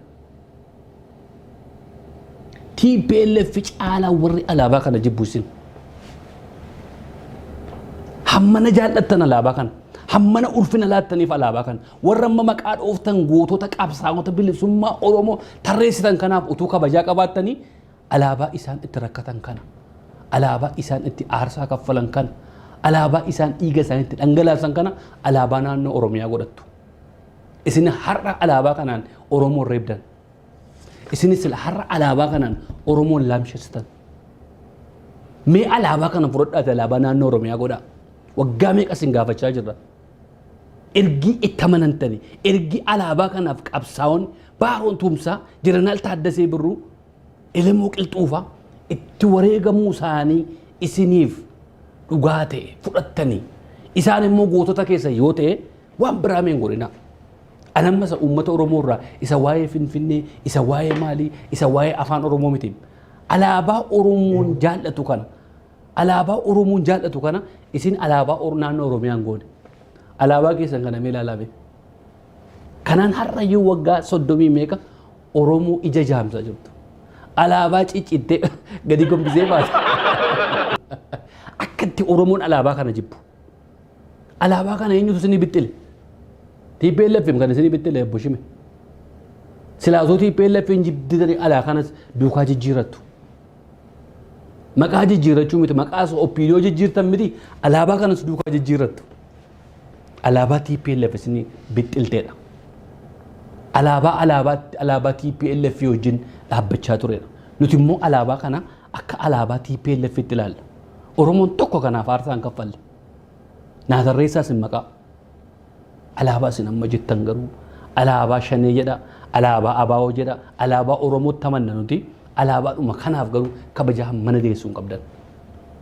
TPLF caalaa warri alaabaa kana jibbu isin. Hammana jaallattan alaabaa kana. Hammana ulfina laattaniif alaabaa kana. Warra amma maqaa dhooftan gootota qabsaa'ota bilisummaa Oromoo tarreessitan kanaaf utuu kabajaa qabaattanii alaabaa isaan itti rakkatan kana. Alaabaa isaan itti aarsaa kaffalan kana. Alaabaa isaan dhiiga isaanii itti dhangalaasan kana alaabaa naannoo Oromiyaa godhattu. Isin har'a alaabaa kanaan Oromoon reebdan. Isinis har'a alaabaa kanaan Oromoon laamshessitan. Mee alaabaa kana fudhadhaati alaabaa naannoo Oromiyaa godhaa. Waggaa meeqa isin gaafachaa jirra. Ergi itti amanantanii, ergi alaabaa kanaaf qabsaa'oon Baaroon Tumsaa, Jeneraal Taaddasee Birruu, Elemoo Qilxuufaa itti wareegamuu isaanii isiniif dhugaa ta'e fudhattanii, isaan immoo gootota keessa yoo ta'e waan biraa mee hin godhinaa. Anamma isa uummata Oromoo irraa isa waa'ee Finfinnee, isa waa'ee maalii, isa waa'ee afaan Oromoo miti. Alaabaa Oromoon jaallatu kana, alaabaa Oromoon jaallatu kana isin alaabaa naannoo Oromiyaa hin goone. Alaabaa keessan kana mee ilaalaa mee. Kanaan har'ayyuu waggaa 30 meeqa Oromoo ija jaamsaa jirtu. Alaabaa ciccittee gadi gombisee baasa. Akka itti Oromoon alaabaa kana jibbu. Alaabaa kana eenyutu isinii bixxile? TPLF kan isinii bixxile obbo Shime. Silaa osoo TPLF hin jibbitanii alaa kanas duukaa jijjiirrattu. Maqaa jijjiirrachuu miti, maqaas OPDO jijjiirtan miti, alaabaa kanas duukaa jijjiirrattu. Alaabaa TPLF isinii bixxilteedha. Alaabaa TPLF wajjin dhaabbachaa turedha. Nuti immoo alaabaa kana akka alaabaa TPLF itti ilaalla. Oromoon tokko kanaaf aarsaa hin kaffalle. Naatarreessaa isin maqaa. Alaabaa isin amma jettan garuu alaabaa Shanee jedha, alaabaa ABO jedha, alaabaa Oromootti amanna nuti. Alaabaadhuma kanaaf garuu kabajaa mana deessuu hin qabdan.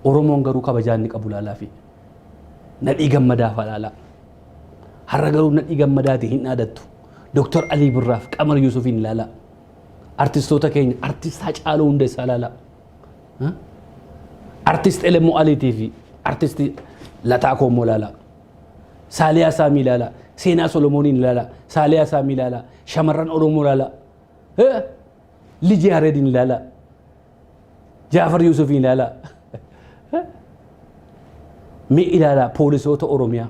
Oromoon garuu kabajaa inni qabu laalaa fi Nadhii Gammadaa fa'aa laalaa. Har'a garuu Nadhii Gammadaati hin dhaadattu. Dooktar Alii Birraaf Qamar Yuusufiin ilaalaa. Artistoota keenya artist Hacaaluu Hundeessaa ilaalaa. Artist Elemoo Aliitii fi artist Lataa Koommoo ilaalaa. Saaliyaa Saamii ilaalaa. Seenaa Solomooniin ilaalaa. Saaliyaa Saamii ilaalaa. Shamarran Oromoo ilaalaa. Liji Yaareediin ilaalaa. Jaafar Yuusufiin ilaalaa. Mee ilaalaa poolisoota Oromiyaa.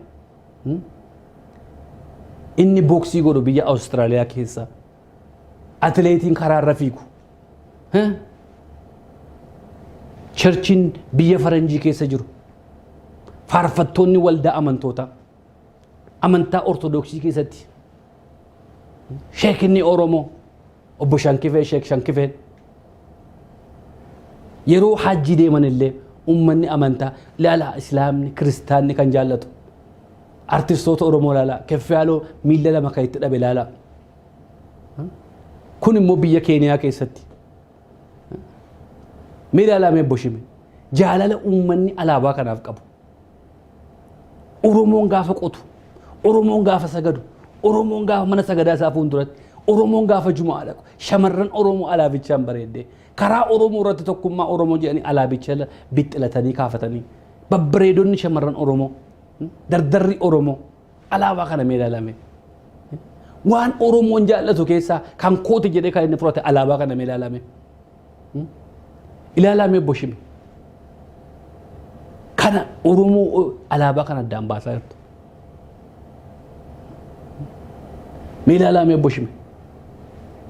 Inni booksii godhu biyya Awustiraaliyaa keessa. Atileetiin karaarra fiigu. Churchiin biyya faranjii keessa jiru. Faarfattoonni waldaa amantootaa. Amantaa Ortodoksii keessatti. Sheekinni Oromoo obbo Shankifee, Sheek Shankifeen. Yeroo hajji deeman illee uummanni amantaa ilaalaa, Islaamni, Kiristaanni kan jaallatu. Artistoota Oromoo ilaalaa, Keffiyaaloo miilla lama kan itti dhabe ilaalaa. Kun immoo biyya Keeniyaa keessatti. Mee ilaalaa mee boshime. Jaalala uummanni alaabaa kanaaf qabu. Oromoon gaafa qotu, Oromoon gaafa sagadu, Oromoon gaafa mana sagadaa isaa fuulduratti, Oromoon gaafa jumaa dhaqu, shamarran Oromoo alaabichaan bareeddee, karaa Oromoo irratti tokkummaa Oromoo jedhanii alaabicha bixxilatanii kaafatanii, babbareedonni shamarran Oromoo, dardarri Oromoo, alaabaa kana mee ilaalame. Waan Oromoon jaallatu keessaa kan kooti jedhee kan inni fudhate alaabaa kana mee ilaalame. Ilaalaa mee boshime. Kana Oromoo alaabaa kana addaan baasaa jirtu. Mee ilaalaa mee boshime.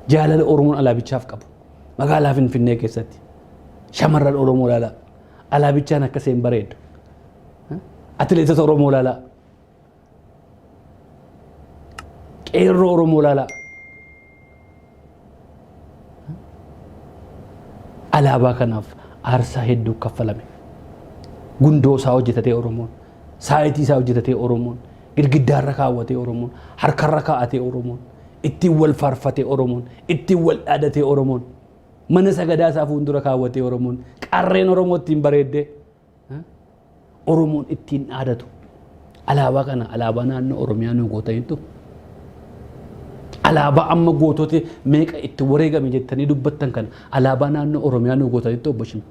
Jaalala Oromoon alaabichaaf qabu. Magaalaa Finfinnee keessatti shamarran Oromoo ilaalaa. Alaabichaan akka isheen bareeddu. Atileetota Oromoo ilaalaa. Qeerroo Oromoo ilaalaa. Alaabaa kanaaf aarsaa hedduu kaffalame. Gundoo isaa hojjetatee Oromoon, saayitii isaa hojjetatee Oromoon, girgiddaarra kaawwatee Oromoon, harkarra kaa'atee Oromoon, ittiin wal faarfatee Oromoon, ittiin wal dhaadatee Oromoon, mana sagadaa isaa fuuldura kaawwatee Oromoon, qarreen Oromoo ittiin bareeddee Oromoon ittiin dhaadatu. Alaabaa kana alaabaa naannoo Oromiyaa nu gootaniittu. Alaabaa amma goototi meeqa itti wareegame jettanii dubbattan kana alaabaa naannoo Oromiyaa nuu gootanitti obbo Shime.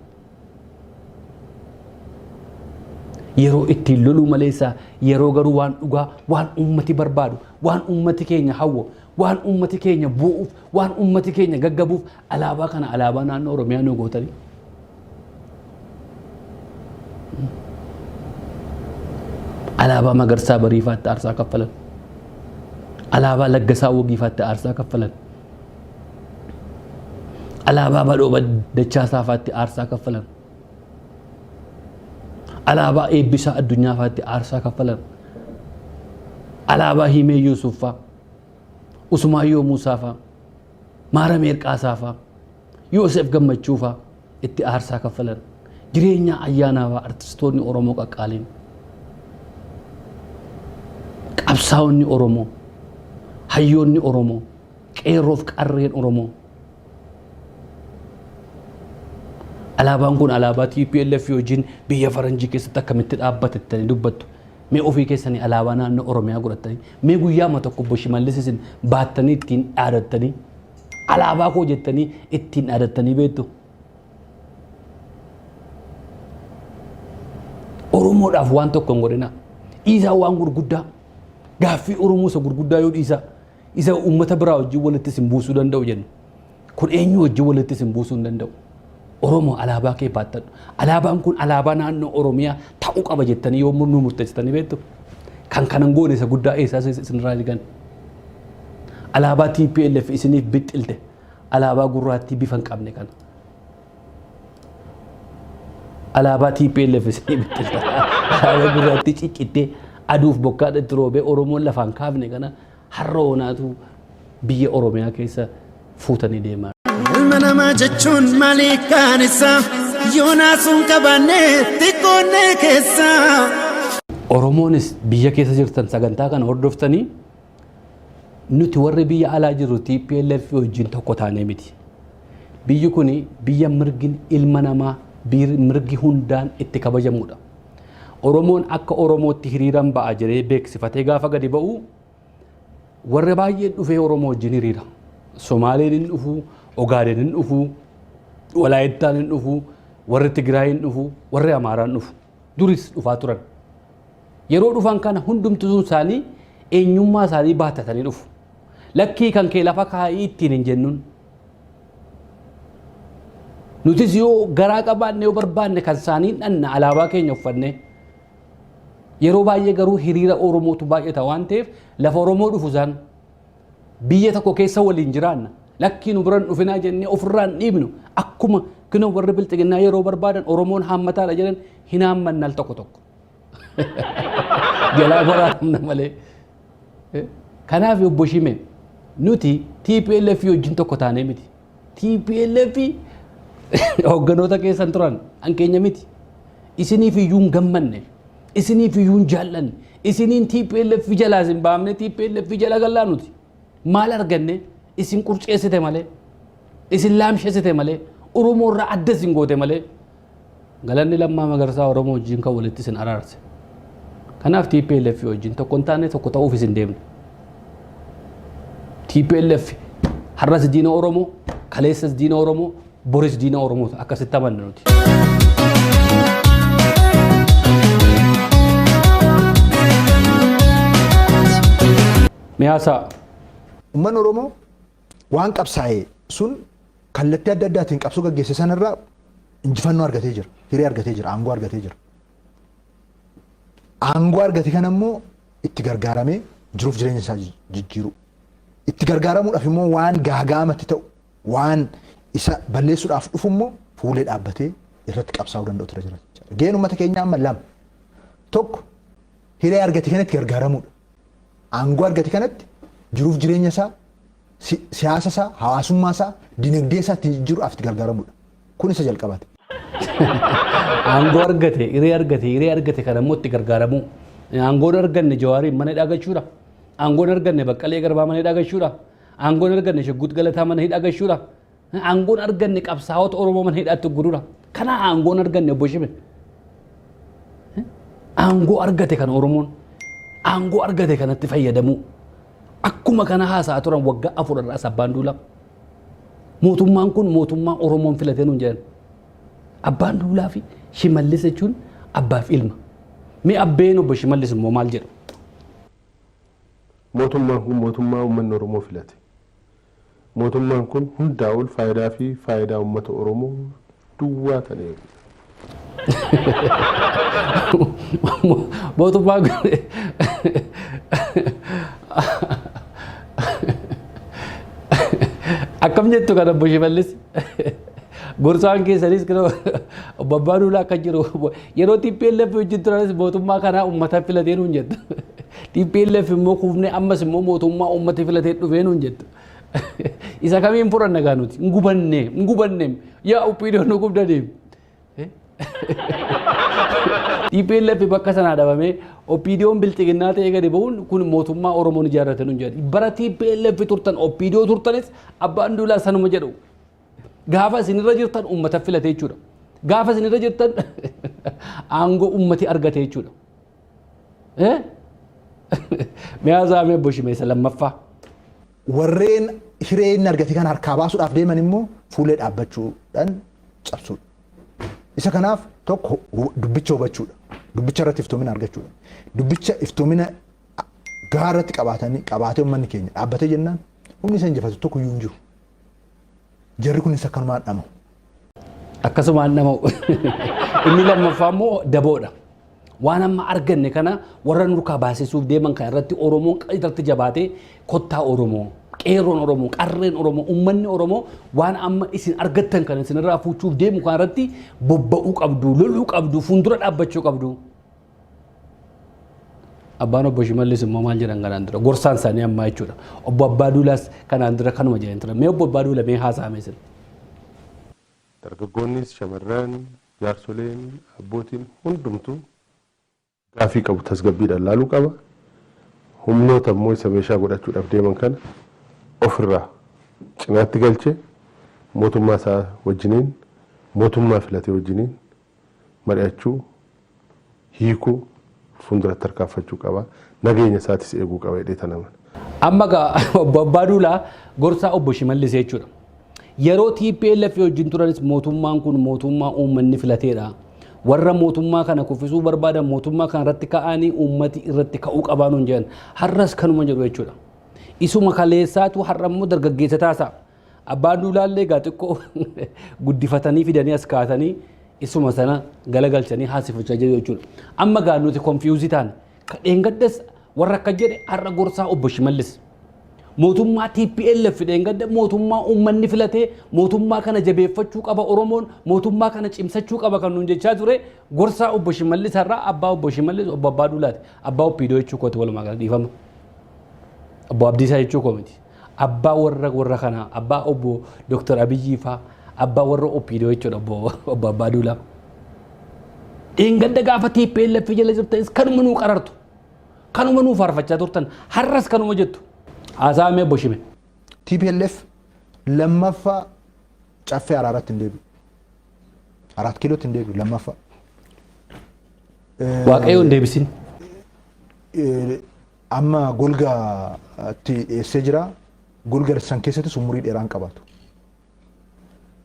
Yeroo ittiin loluu maleessaa yeroo garuu waan dhugaa waan uummati barbaadu waan uummati keenya hawwu waan uummati keenya bu'uuf waan uummati keenya gaggabuuf alaabaa kana alaabaa naannoo Oromiyaa nuu gootanii. Alaabaa Magarsaa Bariifaatti aarsaa kaffalan. Alaabaa Laggasaa Wagiifaatti aarsaa kaffalan. Alaabaa Badhoo Dachaasaa faatti aarsaa kaffalan. Alaabaa Eebbisaa Addunyaa faatti aarsaa kaffalan. Alaabaa Himee Yuusuf faa, Usmaayyoo Muusaa faa, Maaramee Erqaasaa faa, Yoosef Gammachuu faa itti aarsaa kaffalan. Jireenya ayyaanaa faa artistoonni Oromoo qaqqaaliin. Qabsaa'onni Oromoo, hayyoonni Oromoo, qeerroof qarreen Oromoo. Alaabaan kun alaabaa TPLF wajjin biyya faranjii keessatti akkamitti dhaabbate jettanii dubbattu. Mee ofii keessanii alaabaa naannoo Oromiyaa godhattanii mee guyyaama tokko obbo Shimallis isin baattanii ittiin dhaadattanii alaabaa koo jettanii ittiin dhaadattanii beektu. Oromoodhaaf waan tokko hin godhina. Dhiisaa waan gurguddaa gaaffii Oromoo isa gurguddaa yoo dhiisaa isa uummata biraa wajjin walitti isin buusuu danda'u jenna. Kun eenyu wajjin walitti isin buusuu hin danda'u. Oromoo alaabaa kee baattadhu. Alaabaan kun alaabaa naannoo Oromiyaa ta'uu qaba jettanii yoo nu murteessitanii beektu. Kan kanan goone isa guddaa eessaa isinirraa eegan. Alaabaa TPLF isiniif bixxilte. Alaabaa gurraattii bifa hin qabne kana. Alaabaa TPLF isinii bixxilte. Alaabaa gurraattii ciccittee aduuf bokkaadha itti roobee Oromoon lafaan kaafne kana har'a oonaatu biyya Oromiyaa keessa fuutanii deemaa. Ilma namaa jechuun maalii kaan isaa yoo naasuun qabaanne xiqqoonnee keessa. Oromoonis biyya keessa jirtan sagantaa kana hordoftanii nuti warri biyya alaa jirru TPLF wajjin tokko taanee miti. Biyyi kun biyya mirgi ilma namaa mirgi hundaan itti kabajamudha. Oromoon akka Oromootti hiriiran ba'a jedhee beeksifatee gaafa gadi ba'u warra baay'een dhufee Oromoo wajjin hiriira. Somaaleen hin dhufu, Ogaadeen hin dhufu, Walaayittaan hin dhufu, warri Tigraay hin dhufu, warri Amaaraan dhufu. Duris dhufaa turan. Yeroo dhufan kana hundumtuu isaanii eenyummaa isaanii baattatanii dhufu. Lakkii kan kee lafa kaa'ii ittiin hin jennuun. Nutis yoo garaa qabaanne yoo barbaanne kan isaanii dhanna alaabaa keenya uffannee. Yeroo baay'ee garuu hiriira Oromootu baay'ata waan ta'eef lafa Oromoo dhufu isaan biyya tokko keessa waliin jiraanna. Lakkii nu biran dhufinaa jennee ofirraa hin dhiibnu. Akkuma kunoo warri bilxiginnaa yeroo barbaadan Oromoon haammataadha jedhan hin haammanna al tokko tokko. Jalaa waraanna malee. Kanaaf obbo Shimee nuti TPLF wajjin tokko taanee miti. TPLF hoogganoota keessan turan an keenya miti. Isiniif iyyuu hin gammanne. Isiniif iyyuu hin jaallanne. Isiniin TPLF jalaa isin baafne TPLF jala gallaa nuti. Maal arganne isin qurceessite malee. Isin laamshessite malee. Oromoo irraa adda isin goote malee. Galanni Lammaa Magarsaa Oromoo wajjin kan walitti isin araarse. Kanaaf TPLF wajjin tokko hin taane tokko ta'uuf isin deemne. TPLF har'as diina Oromoo, kaleessas diina Oromoo, boris diina Oromoo akkasitti amanna nuti. Miyaasaa. Uummanni Oromoo waan qabsaa'e sun kallattii adda addaatiin qabsoo gaggeesse sanarraa injifannoo argatee jira, hiree argatee jira, aangoo argatee jira. Aangoo argate kana immoo itti gargaaramee jiruuf jireenya isaa jijjiiruu. Itti gargaaramuudhaaf immoo waan gaaga'amatti ta'u, waan isa balleessuudhaaf dhufu immoo fuulee dhaabbatee irratti qabsaa'uu danda'u ture jira. Gaheen uummata keenyaa amma lama. Tokko hiree argate kanatti gargaaramuudha. Aangoo argate kanatti jiruuf jireenya isaa, siyaasa isaa, hawaasummaa isaa, dinagdee isaa ittiin jijjiiruudhaaf itti gargaaramuudha. Kun isa jalqabaati. Aangoo argate, hiree argate, hiree argate kana immoo itti gargaaramuu. Aangoon arganne Jawaariin mana hidhaa galchuudha. Aangoon arganne Baqqalee Garbaa mana hidhaa galchuudha. Aangoon arganne Shugguut Galataa mana hidhaa galchuudha. Aangoon arganne qabsaa'ota Oromoo mana hidhaatti guruudha. Kana aangoon arganne obbo Shime. Aangoo argate kan Oromoon aangoo argate kanatti fayyadamuu. Akkuma kana haasa'aa turan waggaa 4 irraas Abbaan Duulaa. Mootummaan kun mootummaa Oromoon filatee nuun jedhan. Abbaan Duulaa fi Shimallis jechuun abbaaf ilma. Mee abbeen obbo Shimallis immoo maal jedhu? Mootummaan kun mootummaa uummanni Oromoo filate. Mootummaan kun hundaa ol faayidaa fi faayidaa uummata Oromoo duwwaa kan eegudha. Mootummaan kun akkam jettu kan obbo Shimallis gorsaan keessanis kan obbo Abbaa Duulaa akka jiru yeroo TPLF wajjin turanis mootummaa kanaa uummata filatee nuun jettu. TPLF immoo kuufnee ammas immoo mootummaa uummata filatee dhufee nuun jettu. Isa kamiin fudhanna gaa nuti? Hin gubanne, hin gubanne. Yaa OPDO nu gubdaniif. TPLF bakka sanaa dhabamee OPDOn bilxiginnaa ta'ee gadi ba'uun kun mootummaa Oromoon ijaarrate nuun jedhu. Bara TPLF turtan OPDO turtanis Abbaan Duulaa sanuma jedhu. Gaafa isinirra jirtan uummata filate jechuudha. Gaafa isinirra jirtan aangoo uummati argate jechuudha. Mi'aa zaamee obbo Shimeessa lammaffaa. Warreen hiree inni argate kana harkaa baasuudhaaf deeman immoo fuullee dhaabbachuudhaan cabsuudha. Isa kanaaf tokko dubbicha hubachuudha. Dubbicha irratti iftoomina argachuudha. Dubbicha iftoomina gahaa irratti qabaatanii qabaatee uummanni keenya dhaabbatee jennaan humni isa injifatu tokko iyyuu hin jiru. Jarri kunis akkanumaan dhama'u. Akkasumaan dhama'u. Inni lammaffaa immoo daboodha. Waan amma arganne kana warra nurkaa baasisuuf deeman kana irratti Oromoon irratti jabaatee kottaa Oromoo, qeerroon Oromoo, qarreen Oromoo, uummanni Oromoo waan amma isin argattan kana isinirraa fuuchuuf deemu kana irratti bobba'uu qabdu, loluu qabdu, fuuldura dhaabbachuu qabdu. Abbaan obbo Shimallis immoo maal jedhan kanaan dura gorsaan isaanii ammaa jechuudha. Obbo Abbaa Duulaas kanaan dura kanuma jedhan turan. Mee obbo Abbaa Duula mee haasa'ame isin. Dargaggoonnis, shamarran, jaarsoleen, abbootiin hundumtuu gaafii qabu tasgabbiidhaan laaluu qaba. Humnoota immoo isa meeshaa godhachuudhaaf deeman kana ofirraa cinaatti galchee mootummaa isaa wajjiniin mootummaa filatee wajjiniin mari'achuu, hiikuu, fuulduratti tarkaanfachuu qaba. Nageenya isaatis eeguu qaba jedhee tan amana. Amma egaa obbo Abbaa Duulaa gorsaa obbo Shimallis jechuudha. Yeroo TPLF wajjin turanis mootummaan kun mootummaa uummanni filateedha. Warra mootummaa kana kuffisuu barbaadan mootummaa kana irratti ka'anii uummati irratti ka'uu qabaa nuun jedhan. Har'as kanuma jedhu jechuudha. Isuma kaleessaatu har'a immoo dargaggeessa taasa. Abbaan Duulaallee egaa xiqqoo guddifatanii fidanii as kaatanii isuma sana galagalchanii haasifachaa jiru jechuudha. Amma egaa nuti konfiyuuzii taane. Dheengaddas warra akka jedhe har'a gorsaa obbo Shimallis. Mootummaa TPLF dheengadda mootummaa uummanni filatee mootummaa kana jabeeffachuu qaba Oromoon mootummaa kana cimsachuu qaba kan nuun jechaa ture gorsaa obbo Shimallis har'a abbaa obbo Shimallis obbo Abbaa Duulaati. Abbaa OPDO jechuu kooti walumaa gala dhiifama. Obbo Abdiisaa jechuu koo miti. Abbaa warra warra kanaa abbaa obbo Dr. Abiyyii faa abbaa warra OPDO jechuudha obbo Abbaa Duulaa. Dheengadda gaafa TPLF jala jirtanis kanuma nuu qarartu. Kanuma nuu faarfachaa turtan har'as kanuma jettu. Haasaa mee obbo Shime. TPLF lammaffaa caffee araaratti hin deebi'u. Araat kiilootti hin deebi'u lammaffaa. Waaqayyo hin deebisin. Amma golgaatti dhiyeessee jira. Golga san keessattis umurii dheeraan qabaatu.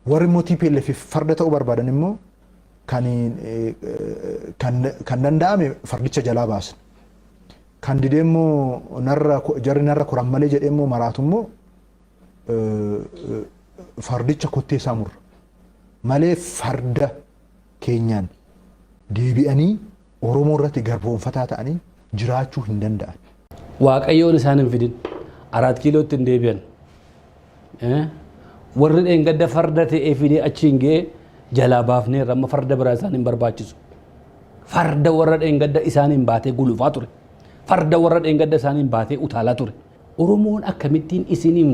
Warri immoo TPLF farda ta'uu barbaadan immoo kan kan danda'ame fardicha jalaa baasna. Kan didee immoo narra jarri narra koran malee jedhee immoo maraatu immoo fardicha kottee isaa murra. Malee farda keenyaan deebi'anii Oromoo irratti garboomfataa ta'anii jiraachuu hin danda'an. Waaqayyoon isaan hin fidin. Araat kiilootti hin deebi'an. Warri dheengadda farda ta'ee fidee achiin ga'ee jalaa baafneerra amma farda biraa isaan hin barbaachisu. Farda warra dheengadda isaaniin baatee gulufaa ture. Farda warra dheengadda isaaniin baatee utaalaa ture. Oromoon akkamittiin isiniin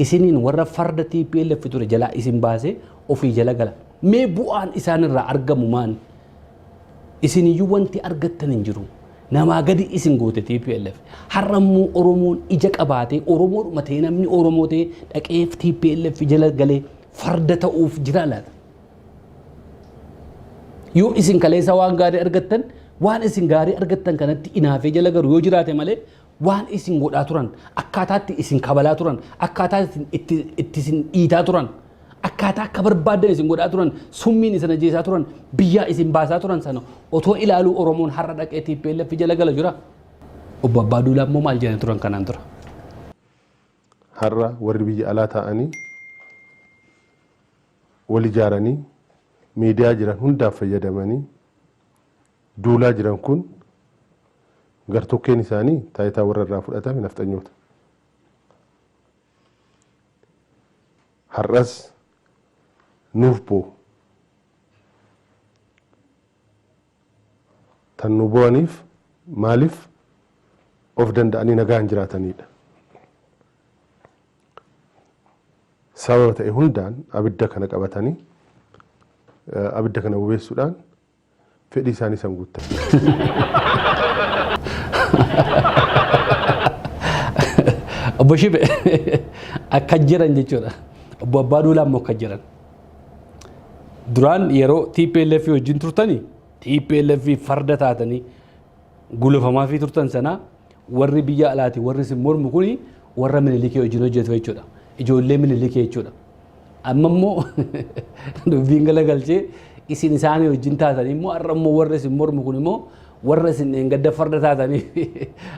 isiniin warra farda TPLF ture jalaa isin baasee ofii jala gala. Mee bu'aan isaanirraa argamu maal? Isiniyyuu wanti argattan hin jiru. Namaa gadi isin goote TPLF. Har'a immoo Oromoon ija qabaatee Oromoodhuma ta'ee namni Oromoo ta'ee dhaqee TPLF jala galee farda ta'uuf jira laata? Yoo isin kaleessa waan gaarii argattan waan isin gaarii argattan kanatti inaafee jala garu yoo jiraate malee Waan isin godhaa turan, akkaataatti isin kabalaa turan, akkaataa itti isin dhiitaa turan, akkaataa akka barbaadan isin godhaa turan, summiin isin ajjeesaa turan, biyyaa isin baasaa turan sana otoo ilaaluu Oromoon har'a dhaqee TPLF jala gala jira. Obbo Abbaa Duulaa immoo maal jedhanii turan kanaan dura? Har'a warri biyya alaa taa'anii wal ijaaranii miidiyaa jiran hundaaf fayyadamanii duulaa jiran kun gartokkeen isaanii taayitaa warra irraa fudhatame nafxanyoota. Har'as nuuf boo'u. Tan nu bo'aniif maaliif of danda'anii nagaan jiraatanidha. Sababa ta'e hundaan abidda kana qabatanii abidda kana bobeessuudhaan fedhii isaanii san guuttan. Obbo Shibe akka jiran jechuudha. Obbo Abbaa Duulaa immoo akka jiran. Duraan yeroo TPLF wajjin turtanii TPLF farda taatanii gulufamaa fi turtan sana warri biyya alaati warri isin mormu kuni warra Minilikii wajjin hojjetu jechuudha. Ijoollee Minilikii jechuudha. Amma immoo dubbiin galagalchee isin isaanii wajjin taatanii immoo har'a immoo warri isin mormu kun immoo warra isin dheengadda farda taatanii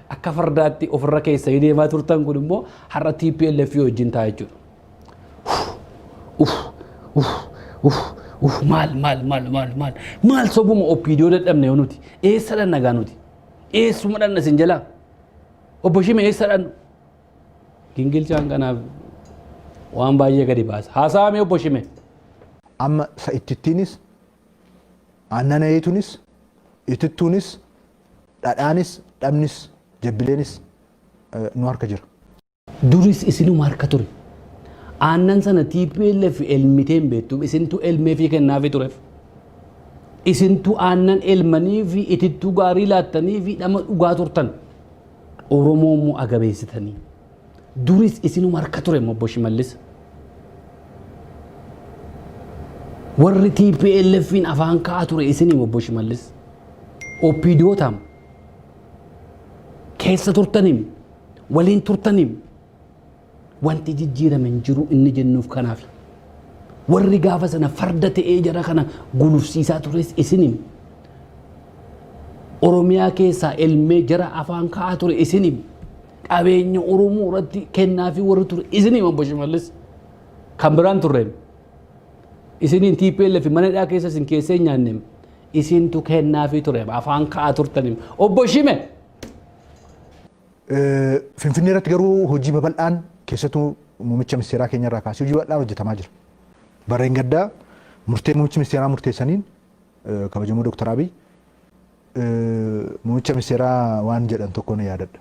akka fardaatti ofirra keessanii deemaa turtan kun immoo har'a TPLF wajjin ta'a jechuudha. Uf uf uf uf maal maal maal maal maal maal sobuma OPDO dadhabne yoo nuti eessa dhanna gaa nuti eessuma dhanna isin jalaa obbo Shime eessa dhannu gingilchaan kanaaf waan baay'ee gadi baasa haasa'ame obbo Shime. Amma sa'ittittiinis, aannan ayeetunis, itittuunis, dhadhaanis, dhabnis, jabbileenis nu harka jira. Duris isinuma harka ture. Aannan sana TPLF elmitee hin beektu. Isintu elmeefii kennaafii tureef. Isintu aannan elmanii fi itittuu gaarii laattanii fi dhama dhugaa turtan. Oromoo immoo agabeessitanii. Duris isinuma harka ture obbo Shimallis. Warri TPLF'n afaan ka'aa ture isinii obbo Shimallis. OPDOtaam keessa turtaniim waliin turtaniim wanti jijjiirame hin jiru inni jennuuf kanaaf. Warri gaafa sana farda ta'ee jara kana gulufsiisaa tures isiniin. Oromiyaa keessaa elmee jara afaan ka'aa ture isiniin. Qabeenya Oromoo irratti kennaafii warri ture isiniin obbo Shimallis. Kan biraan turreem. Isiniin TPLF mana hidhaa keessa isin keessee hin nyaanneem. Isintu kennaafii ture afaan ka'aa turtaniim. Obbo Shime. Finfinnee irratti garuu hojii babal'aan keessattuu muummicha ministeeraa keenya irraa kaasee hojii babal'aan hojjetamaa jira. Barreen gaddaa murtee muummichi ministeeraa murteessaniin kabajamoo Dooktar Abiy muummicha ministeeraa waan jedhan tokko ni yaadadha.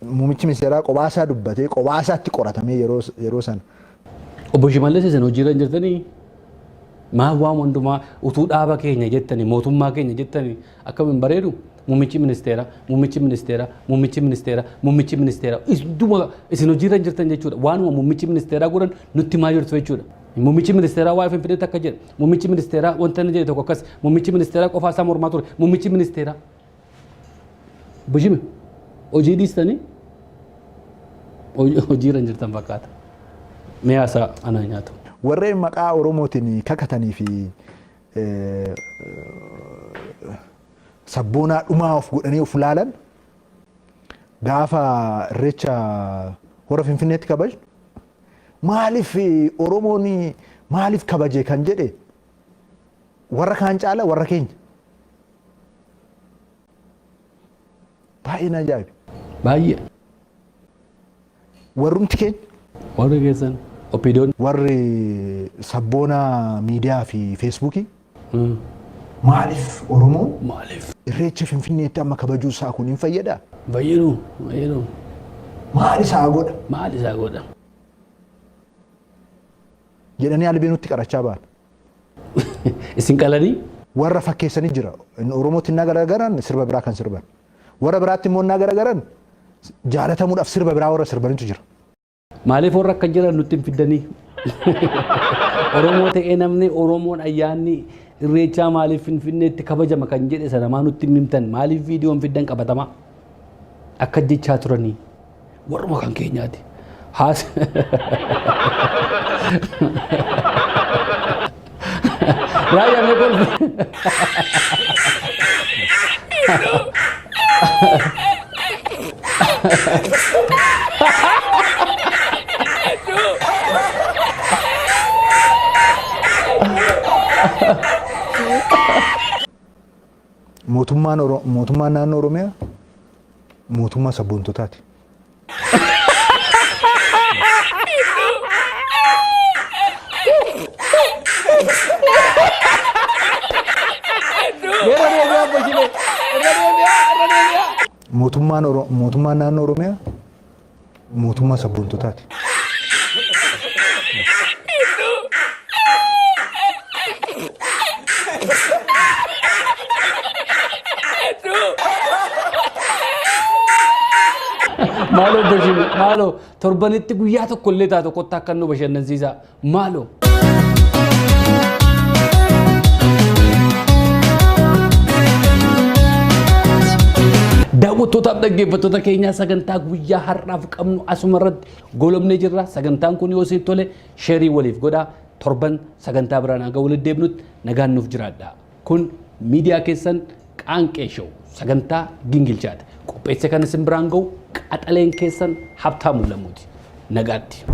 Muummichi ministeeraa kophaa isaa dubbatee kophaa isaatti qoratamee yeroo sana. Obbo Shimallis isin hojiirra hin jirtanii? Maal waan hundumaa utuu dhaaba keenya jettanii mootummaa keenya jettanii akkam hin bareedu? Muummichi ministeeraa, muummichi ministeeraa, muummichi ministeeraa, muummichi ministeeraa. Idduma isin hojiirra hin jirtan jechuudha. Waanuma muummichi ministeeraa godhan nutti himaa jirtu jechuudha. Muummichi ministeeraa waa'ee Finfinneetti akka jedhe, muummichi ministeeraa wanta inni jedhe tokko akkas, muummichi ministeeraa qofaa isaa mormaa ture, muummichi ministeeraa. Obbo Shime hojii dhiistanii hojiirra hin jirtan fakkaata. Mee haasaa ana nyaatu. Warreen maqaa Oromootiin kakatanii fi sabboonaa dhumaa of godhanii of laalan gaafa irreecha hora Finfinneetti kabajnu maaliif Oromoon maaliif kabaje kan jedhe warra kaan caala warra keenya. Baay'ee na ajaa'ibe. Baay'ee. Warrumti keenya. Warri keessan OPDOn. Warri sabboonaa miidiyaa fi feesbuukii maaliif Oromoon Maaliif? irreecha Finfinneetti amma kabajuu isaa kun hin fayyadaa? Fayyadu, fayyadu. Maal isaa godha? Maal isaa godha? Jedhanii albee nutti qarachaa ba'an. Isin qalanii? Warra fakkeessanii jira. Oromootti innaa garagaran sirba biraa kan sirban. Warra biraatti immoo innaa garagaran jaalatamuudhaaf sirba biraa warra sirbanitu jira. Maaliif warra akka jiran nutti hin fiddanii? Oromoo ta'ee namni Oromoon ayyaanni irreechaa maaliif Finfinneetti kabajama kan jedhe sana maa nutti hin himtan? Maaliif viidiyoon fiddan qabatamaa? Akka jechaa turanii warruma kan keenyaati. Haas Raayyaa mee kolfi. Mootummaan Oro- mootummaan naannoo Oromiyaa mootummaa sabboontotaati. Irra deebi'aa obbo Shibee. Irra deebi'aa irra deebi'aa. Mootummaan Oro- mootummaan naannoo Oromiyaa mootummaa sabboontotaati. Maaloo obbo Shibee maaloo torbanitti guyyaa tokko illee taatu kottaa akka nu bashannansiisaa maaloo. Daawwattootaaf dhaggeeffattoota keenyaa sagantaa guyyaa har'aaf qabnu asuma irratti goolabnee jirra. Sagantaan kun yoo isin tole sheerii waliif godhaa. Torban sagantaa biraan hanga walitti deebinutti nagaan nuuf jiraadha. Kun miidiyaa keessan Qaanqee Show sagantaa gingilchaati. Qopheesse kan isin biraan ga'u qaxaleen keessan Habtaamuu Lammuuti. Nagaatti.